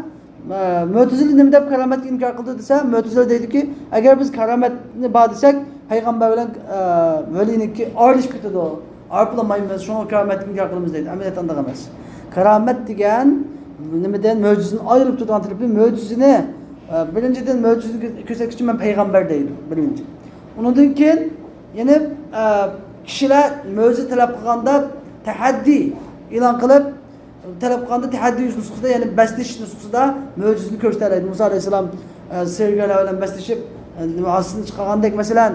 ئە، مۆتىزىلە نېمە دەپ كارامەتكە ئىنكار قىلىدۇ دېسە، مۆتىزىلە دەيدۇكى، ئەگەر بىز كارامەتنى بار دېسەك، پەيغەمبەر بىلەن، ئە، ۋەلىنىڭكى ئايرىلىشىپ كېتىدۇ. ئايرىپ بولالمايمىز، شۇڭا كارامەتنى ئىنكار قىلىمىز دەيدۇ. ئەمەلىيەتتە ئانداق ئەمەس. كارامەت دېگەن نېمىدىن؟ مۆجىزىنى ئايرىلىپ تۇرىدىغان تەرىپى، مۆجىزىنى، ئە، بىرىنچىدىن، مۆجىزىنى كۆ-، كۆرسەتكۈچى مەن پەيغەمبەر دەيدۇ، بىرىنچى. ئۇنىڭدىن كېيىن يەنە، ئە، كىشىلەر مۆجىزە تەلەپ قىلغاندا تەھەددىي ئېلان قىلىپ، تەلەپ قىلغاندا تەھەددىي نۇسخىسىدا، يەنى بەسلىشىش نۇسخىسىدا مۆجىزىنى كۆرسىتەلەيدۇ. مۇسا ئەلەيھىسسالام، ئە، سېھىرگەرلەر بىلەن بەسلىشىپ، ئە، نېمە، ھاسىسىنى چىقارغاندەك، مەسىلەن،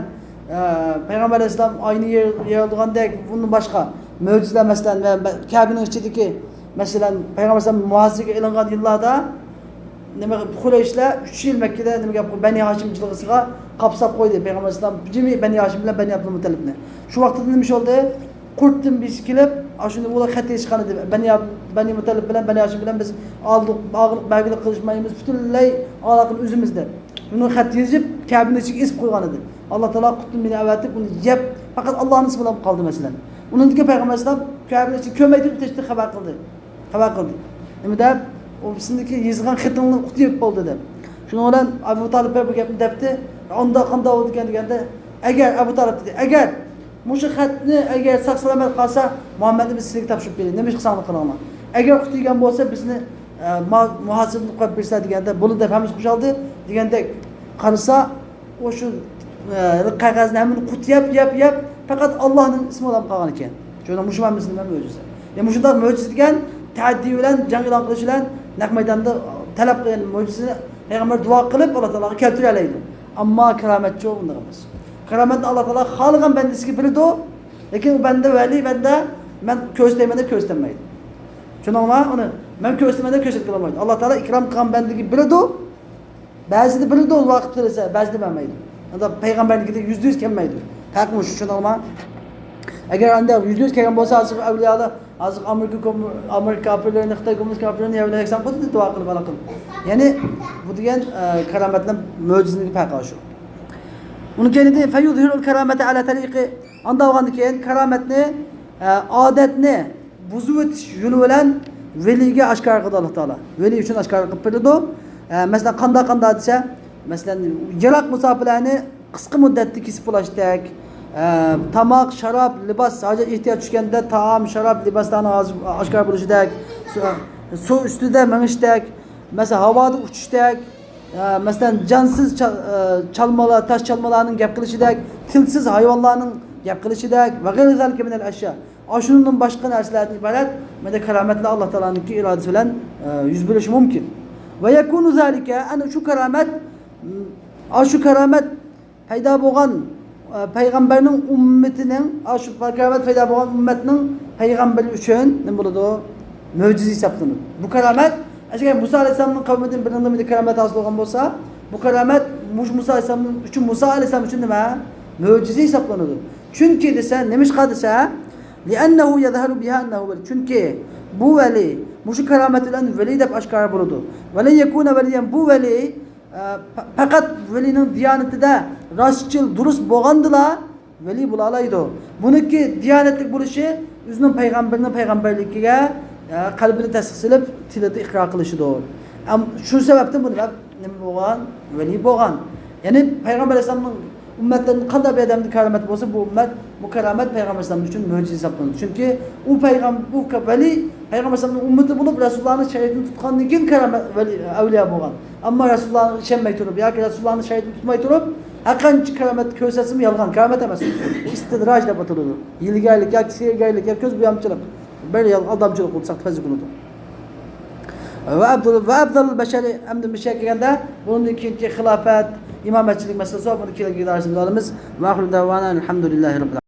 ئە، پەيغەمبەر ئەلەيھىسسالام ئاينى يېرىلغاندەك، بۇندىن باشقا مۆجىزىلەر، مەسىلەن، ۋە بە-، كەبىنىڭ ئىچىدىكى، مەسىلەن، پەيغەمبەر ئەلەيھىسسالام مۇھاجىرگە ئېلىنغان يىللاردا، نېمە، قۇرەيشلەر ئۈچ يىل مەككىدە، نېمە گەپ، بەنى ھاشىم جىلغىسىغا قاپساپ قويدى پەيغەمبەر ئەلەيھىسسالام جىمى بەنى ھاشىم بىلەن بەنى ئابدۇلمۇتەللىپنى. شۇ ۋاقىتتا نېمە ئىش بولدى؟ قۇرتتىن بىرسى كېلىپ، ئاشۇنى ئۇلار خەت يېزىشقان ئىدى. بەنى، بەنى مۇتەللىپ بىلەن بەنى ھاشىم بىلەن بىز ئاغلىق، ئاغلىق بەرگىلىك قىلىشمايمىز، پۈتۈنلەي ئالاقىنى ئۈزىمىز دەپ. بۇنى خەت يېزىپ، كەبىنىڭ ئىچىگە ئېسىپ قويغان ئىدى. ئاللا تائالا قۇرتتىن بىرنى ئەۋەتىپ، ئۇنى يەپ، پەقەت ئاللانىڭ ئىسمى بىلەن قالدى، مەسىلەن. ئۇنىڭدىن كېيىن پەيغەمبەر ئەلەيھىسسالام كەبىنىڭ ئىچىگە كۆرمەي تۇرۇپ تېشىدىن خەۋەر قىلدى. خەۋەر قىلدى. نېمە دەپ؟ ئۇ سىزنىڭكى يېزىلغان خېتىڭلار قۇتۇپ بولدى دەپ. شۇنىڭ بىلەن ئەبۇ تالىپ بۇ گەپنى دەپتۇ. ئۇنداق قانداق بولىدىكەن دېگەندە، ئەگەر، ئەبۇ تالىپ دېدى، ئەگەر مۇشۇ خەتنى ئەگەر ساق سالامەت قالسا، مۇھەممەدنى بىز سىزگە تاپشۇرۇپ بېرەي. نېمە ئىش قىلساڭلار قىلىڭلار. ئەگەر قۇتۇلغان بولسا، بىزنى، ئە، ما-، مۇھاسىرىدىن قويۇپ بېرىسىلەر دېگەندە، بولىدۇ دەپ ھەممىسى قوشالدى دېگەندەك قارىسا، ئۇ شۇ، ئە، قەغەزنى ھەممىنى قۇت يەپ، يەپ، يەپ، پەقەت ئاللانىڭ ئىسمى بىلەن قالغان ئىكەن. شۇنىڭ مۇشۇ ھەممىسى نېمە؟ مۆجىزە. يا مۇشۇنداق مۆجىزە دېگەن تەھەددىي بىلەن، جەڭ ئېلان قىلىش بىلەن، نەق مەيداندا تەلەپ قىلغان مۆجىزىنى پەيغەمبەر دۇئا قىلىپ، ئاللا تائالاغا كەلتۈرەلەيدۇ. ئەمما كارامەتچۇ بۇنداق ئەمەس. كارامەتنى ئاللا تائالا خالىغان بەندىسىگە بېرىدۇ، لېكىن ئۇ بەندە، ۋەلى بەندە، مەن كۆرسىتەيمەن دەپ كۆرسىتەلمەيدۇ. چۈشەندىڭلارمۇ؟ ئۇنى مەن كۆرسىتىمەن دەپ كۆرسەتكىلى بولمايدۇ. ئاللا تائالا ئىكرام قىلغان بەندىگە بېرىدۇ، بەزىدە بېرىدۇ، ۋاقىت تىلىسە، بەزىدە بەرمەيدۇ. ئەمدى پەيغەمبەرنىڭكىدەك يۈزدە يۈز كەلمەيدۇ. پەرقى مۇشۇ، چۈشەندىڭلارمۇ؟ ئەگەر ئانداق يۈزدە يۈز كەلگەن بولسا، ھازىر ئەۋلىيالار، ھازىر ئامېرىكا كوم-، ئامېرىكا كاپىرلىرىنى، خىتاي كوممۇنىست كاپىرلىرىنى يەرلەرگە ساڭ قويدى دۇئا قىلىپ ھالاك قىلىپ. يەنى بۇ دېگەن، ئە، كارامەتنىڭ مۆجىزىنىڭكى پەرقى شۇ. ئۇنىڭ كەينىدىن فيظهر الكرامة على طريق، ئاندا بولغاندىن كېيىن كارامەتنى، ئە، ئادەتنى بۇزۇۋېتىش يولى بىلەن ۋەلىگە ئاشكارا قىلىدۇ ئاللا تائالا. ۋەلى ئۈچۈن ئاشكارا قىلىپ بېرىدۇ. ئە، مەسىلەن، قانداق، قانداق دېسە، مەسىلەن، يىراق مۇساپىلەرنى قىسقا مۇددەتتە كېسىپ بولاشتەك، ئە، تاماق، شاراب، لىباس، ھاجەت ئېھتىياج چۈشكەندە تائام، شاراب، لىباسلارنىڭ ھازىر ئاشكارا بولۇشىدەك، سۇ، سۇ ئۈستىدە مېڭىشتەك، مەسىلەن، ھاۋادا ئۇچۇشتەك، ئە، مەسىلەن، جانسىز چا-، ئە، چالمىلار، تاش چالمىلارنىڭ گەپ قىلىشىدەك، تىلسىز ھايۋانلارنىڭ گەپ قىلىشىدەك، ۋە غەيرى زالىكە مىنەل ئەشيا. ئاشۇنىڭدىن باشقا نەرسىلەردىن ئىبارەت، مەندە كارامەتلەر ئاللا تائالانىڭكى ئىرادىسى بىلەن، ئە، يۈز بېرىشى مۇمكىن. ۋە يەكۇنۇ زالىكە، ئەنە شۇ كارامەت، ئاشۇ كارامەت پەيدا بولغان، ئە، پەيغەمبەرنىڭ ئۈممىتىنىڭ، ئاشۇ كارامەت پەيدا بولغان ئۈممەتنىڭ پەيغەمبىرى ئۈچۈن نېمە بولىدۇ؟ مۆجىزە ھېسابلىنىدۇ. بۇ كارامەت، ئەگەر مۇسا ئەلەيھىسسالامنىڭ قەۋمىدىن بىرىنىڭ بىر كارامەت ھاسىل بولغان بولسا، بۇ كارامەت مۇشۇ مۇسا ئەلەيھىسسالام ئۈچۈن، مۇسا ئەلەيھىسسالام ئۈچۈن نېمە؟ مۆجىزە ھېسابلىنىدۇ. چۈنكى دېسە، نېمىشقا دېسە، لأنه يظهر بها أنه ولي. چۈنكى بۇ ۋەلى، مۇشۇ كارامەت بىلەن ۋەلى دەپ ئاشكارا بولىدۇ. ولن يكون وليا، بۇ ۋەلى، ئە، پە-، پەقەت ۋەلىنىڭ دىيانىتىدە راستچىل، دۇرۇس بولغاندىلا ۋەلى بولالايدۇ. بۇنىڭكى دىيانەتلىك بولۇشى ئۆزىنىڭ پەيغەمبىرىنىڭ پەيغەمبەرلىكىگە، ئە، قەلبىنى تەستىقلەپ، تىلىدا ئىقرار قىلىشىدۇر. ئەم، شۇ سەۋەبتىن بۇنى دەپ نېمە بولغان؟ ۋەلى بولغان. يەنى پەيغەمبەر ئەلەيھىسسالامنىڭ ئۈممەتلىرىدىن قانداق بىر ئادەمدە كارامەت بولسا، بۇ ئۈممەت، بۇ كارامەت پەيغەمبەر ئەلەيھىسسالام ئۈچۈن مۆجىزە ھېسابلىنىدۇ. چۈنكى ئۇ پەيغەم-، بۇ ك-، ۋەلى پەيغەمبەر ئەلەيھىسسالامنىڭ ئۈممىتى بولۇپ، رەسۇلۇللانىڭ شەرىئىتىنى تۇتقاندىن كېيىن كارامەت، ۋەلى، ئەۋلىيا بولغان. ئەمما رەسۇلۇللانى ئىشەنمەي تۇرۇپ ياكى رەسۇلۇللانىڭ شەرىئىتىنى تۇتماي تۇرۇپ، ھەرقانچە كارامەت كۆرسەتسىمۇ يالغان، كارامەت ئەمەس. ئىستىدراج دەپ ئاتىلىدۇ. ھىيلىگەرلىك ياكى سېھىرگەرلىك ياكى كۆز بويامچىلىق، بىر يال-، ئالدامچىلىق بولۇپ ساختىپەزلىك بولىدۇ. ۋە ئەفزەل، ۋە ئەفزەل بەشەر، ئەمدى بىر شەيئە كەلگەندە، بۇنىڭدىن كېيىنكى خىلاپەت، ئىمامەتچىلىك مەسىلىسى بار، بۇنى كېيىنكى دەرسىمىزدە ئالىمىز. ۋە ئاخىرۇ دەۋانا ئەلھەمدۇلىللاھى رەببىل ئالەمىن.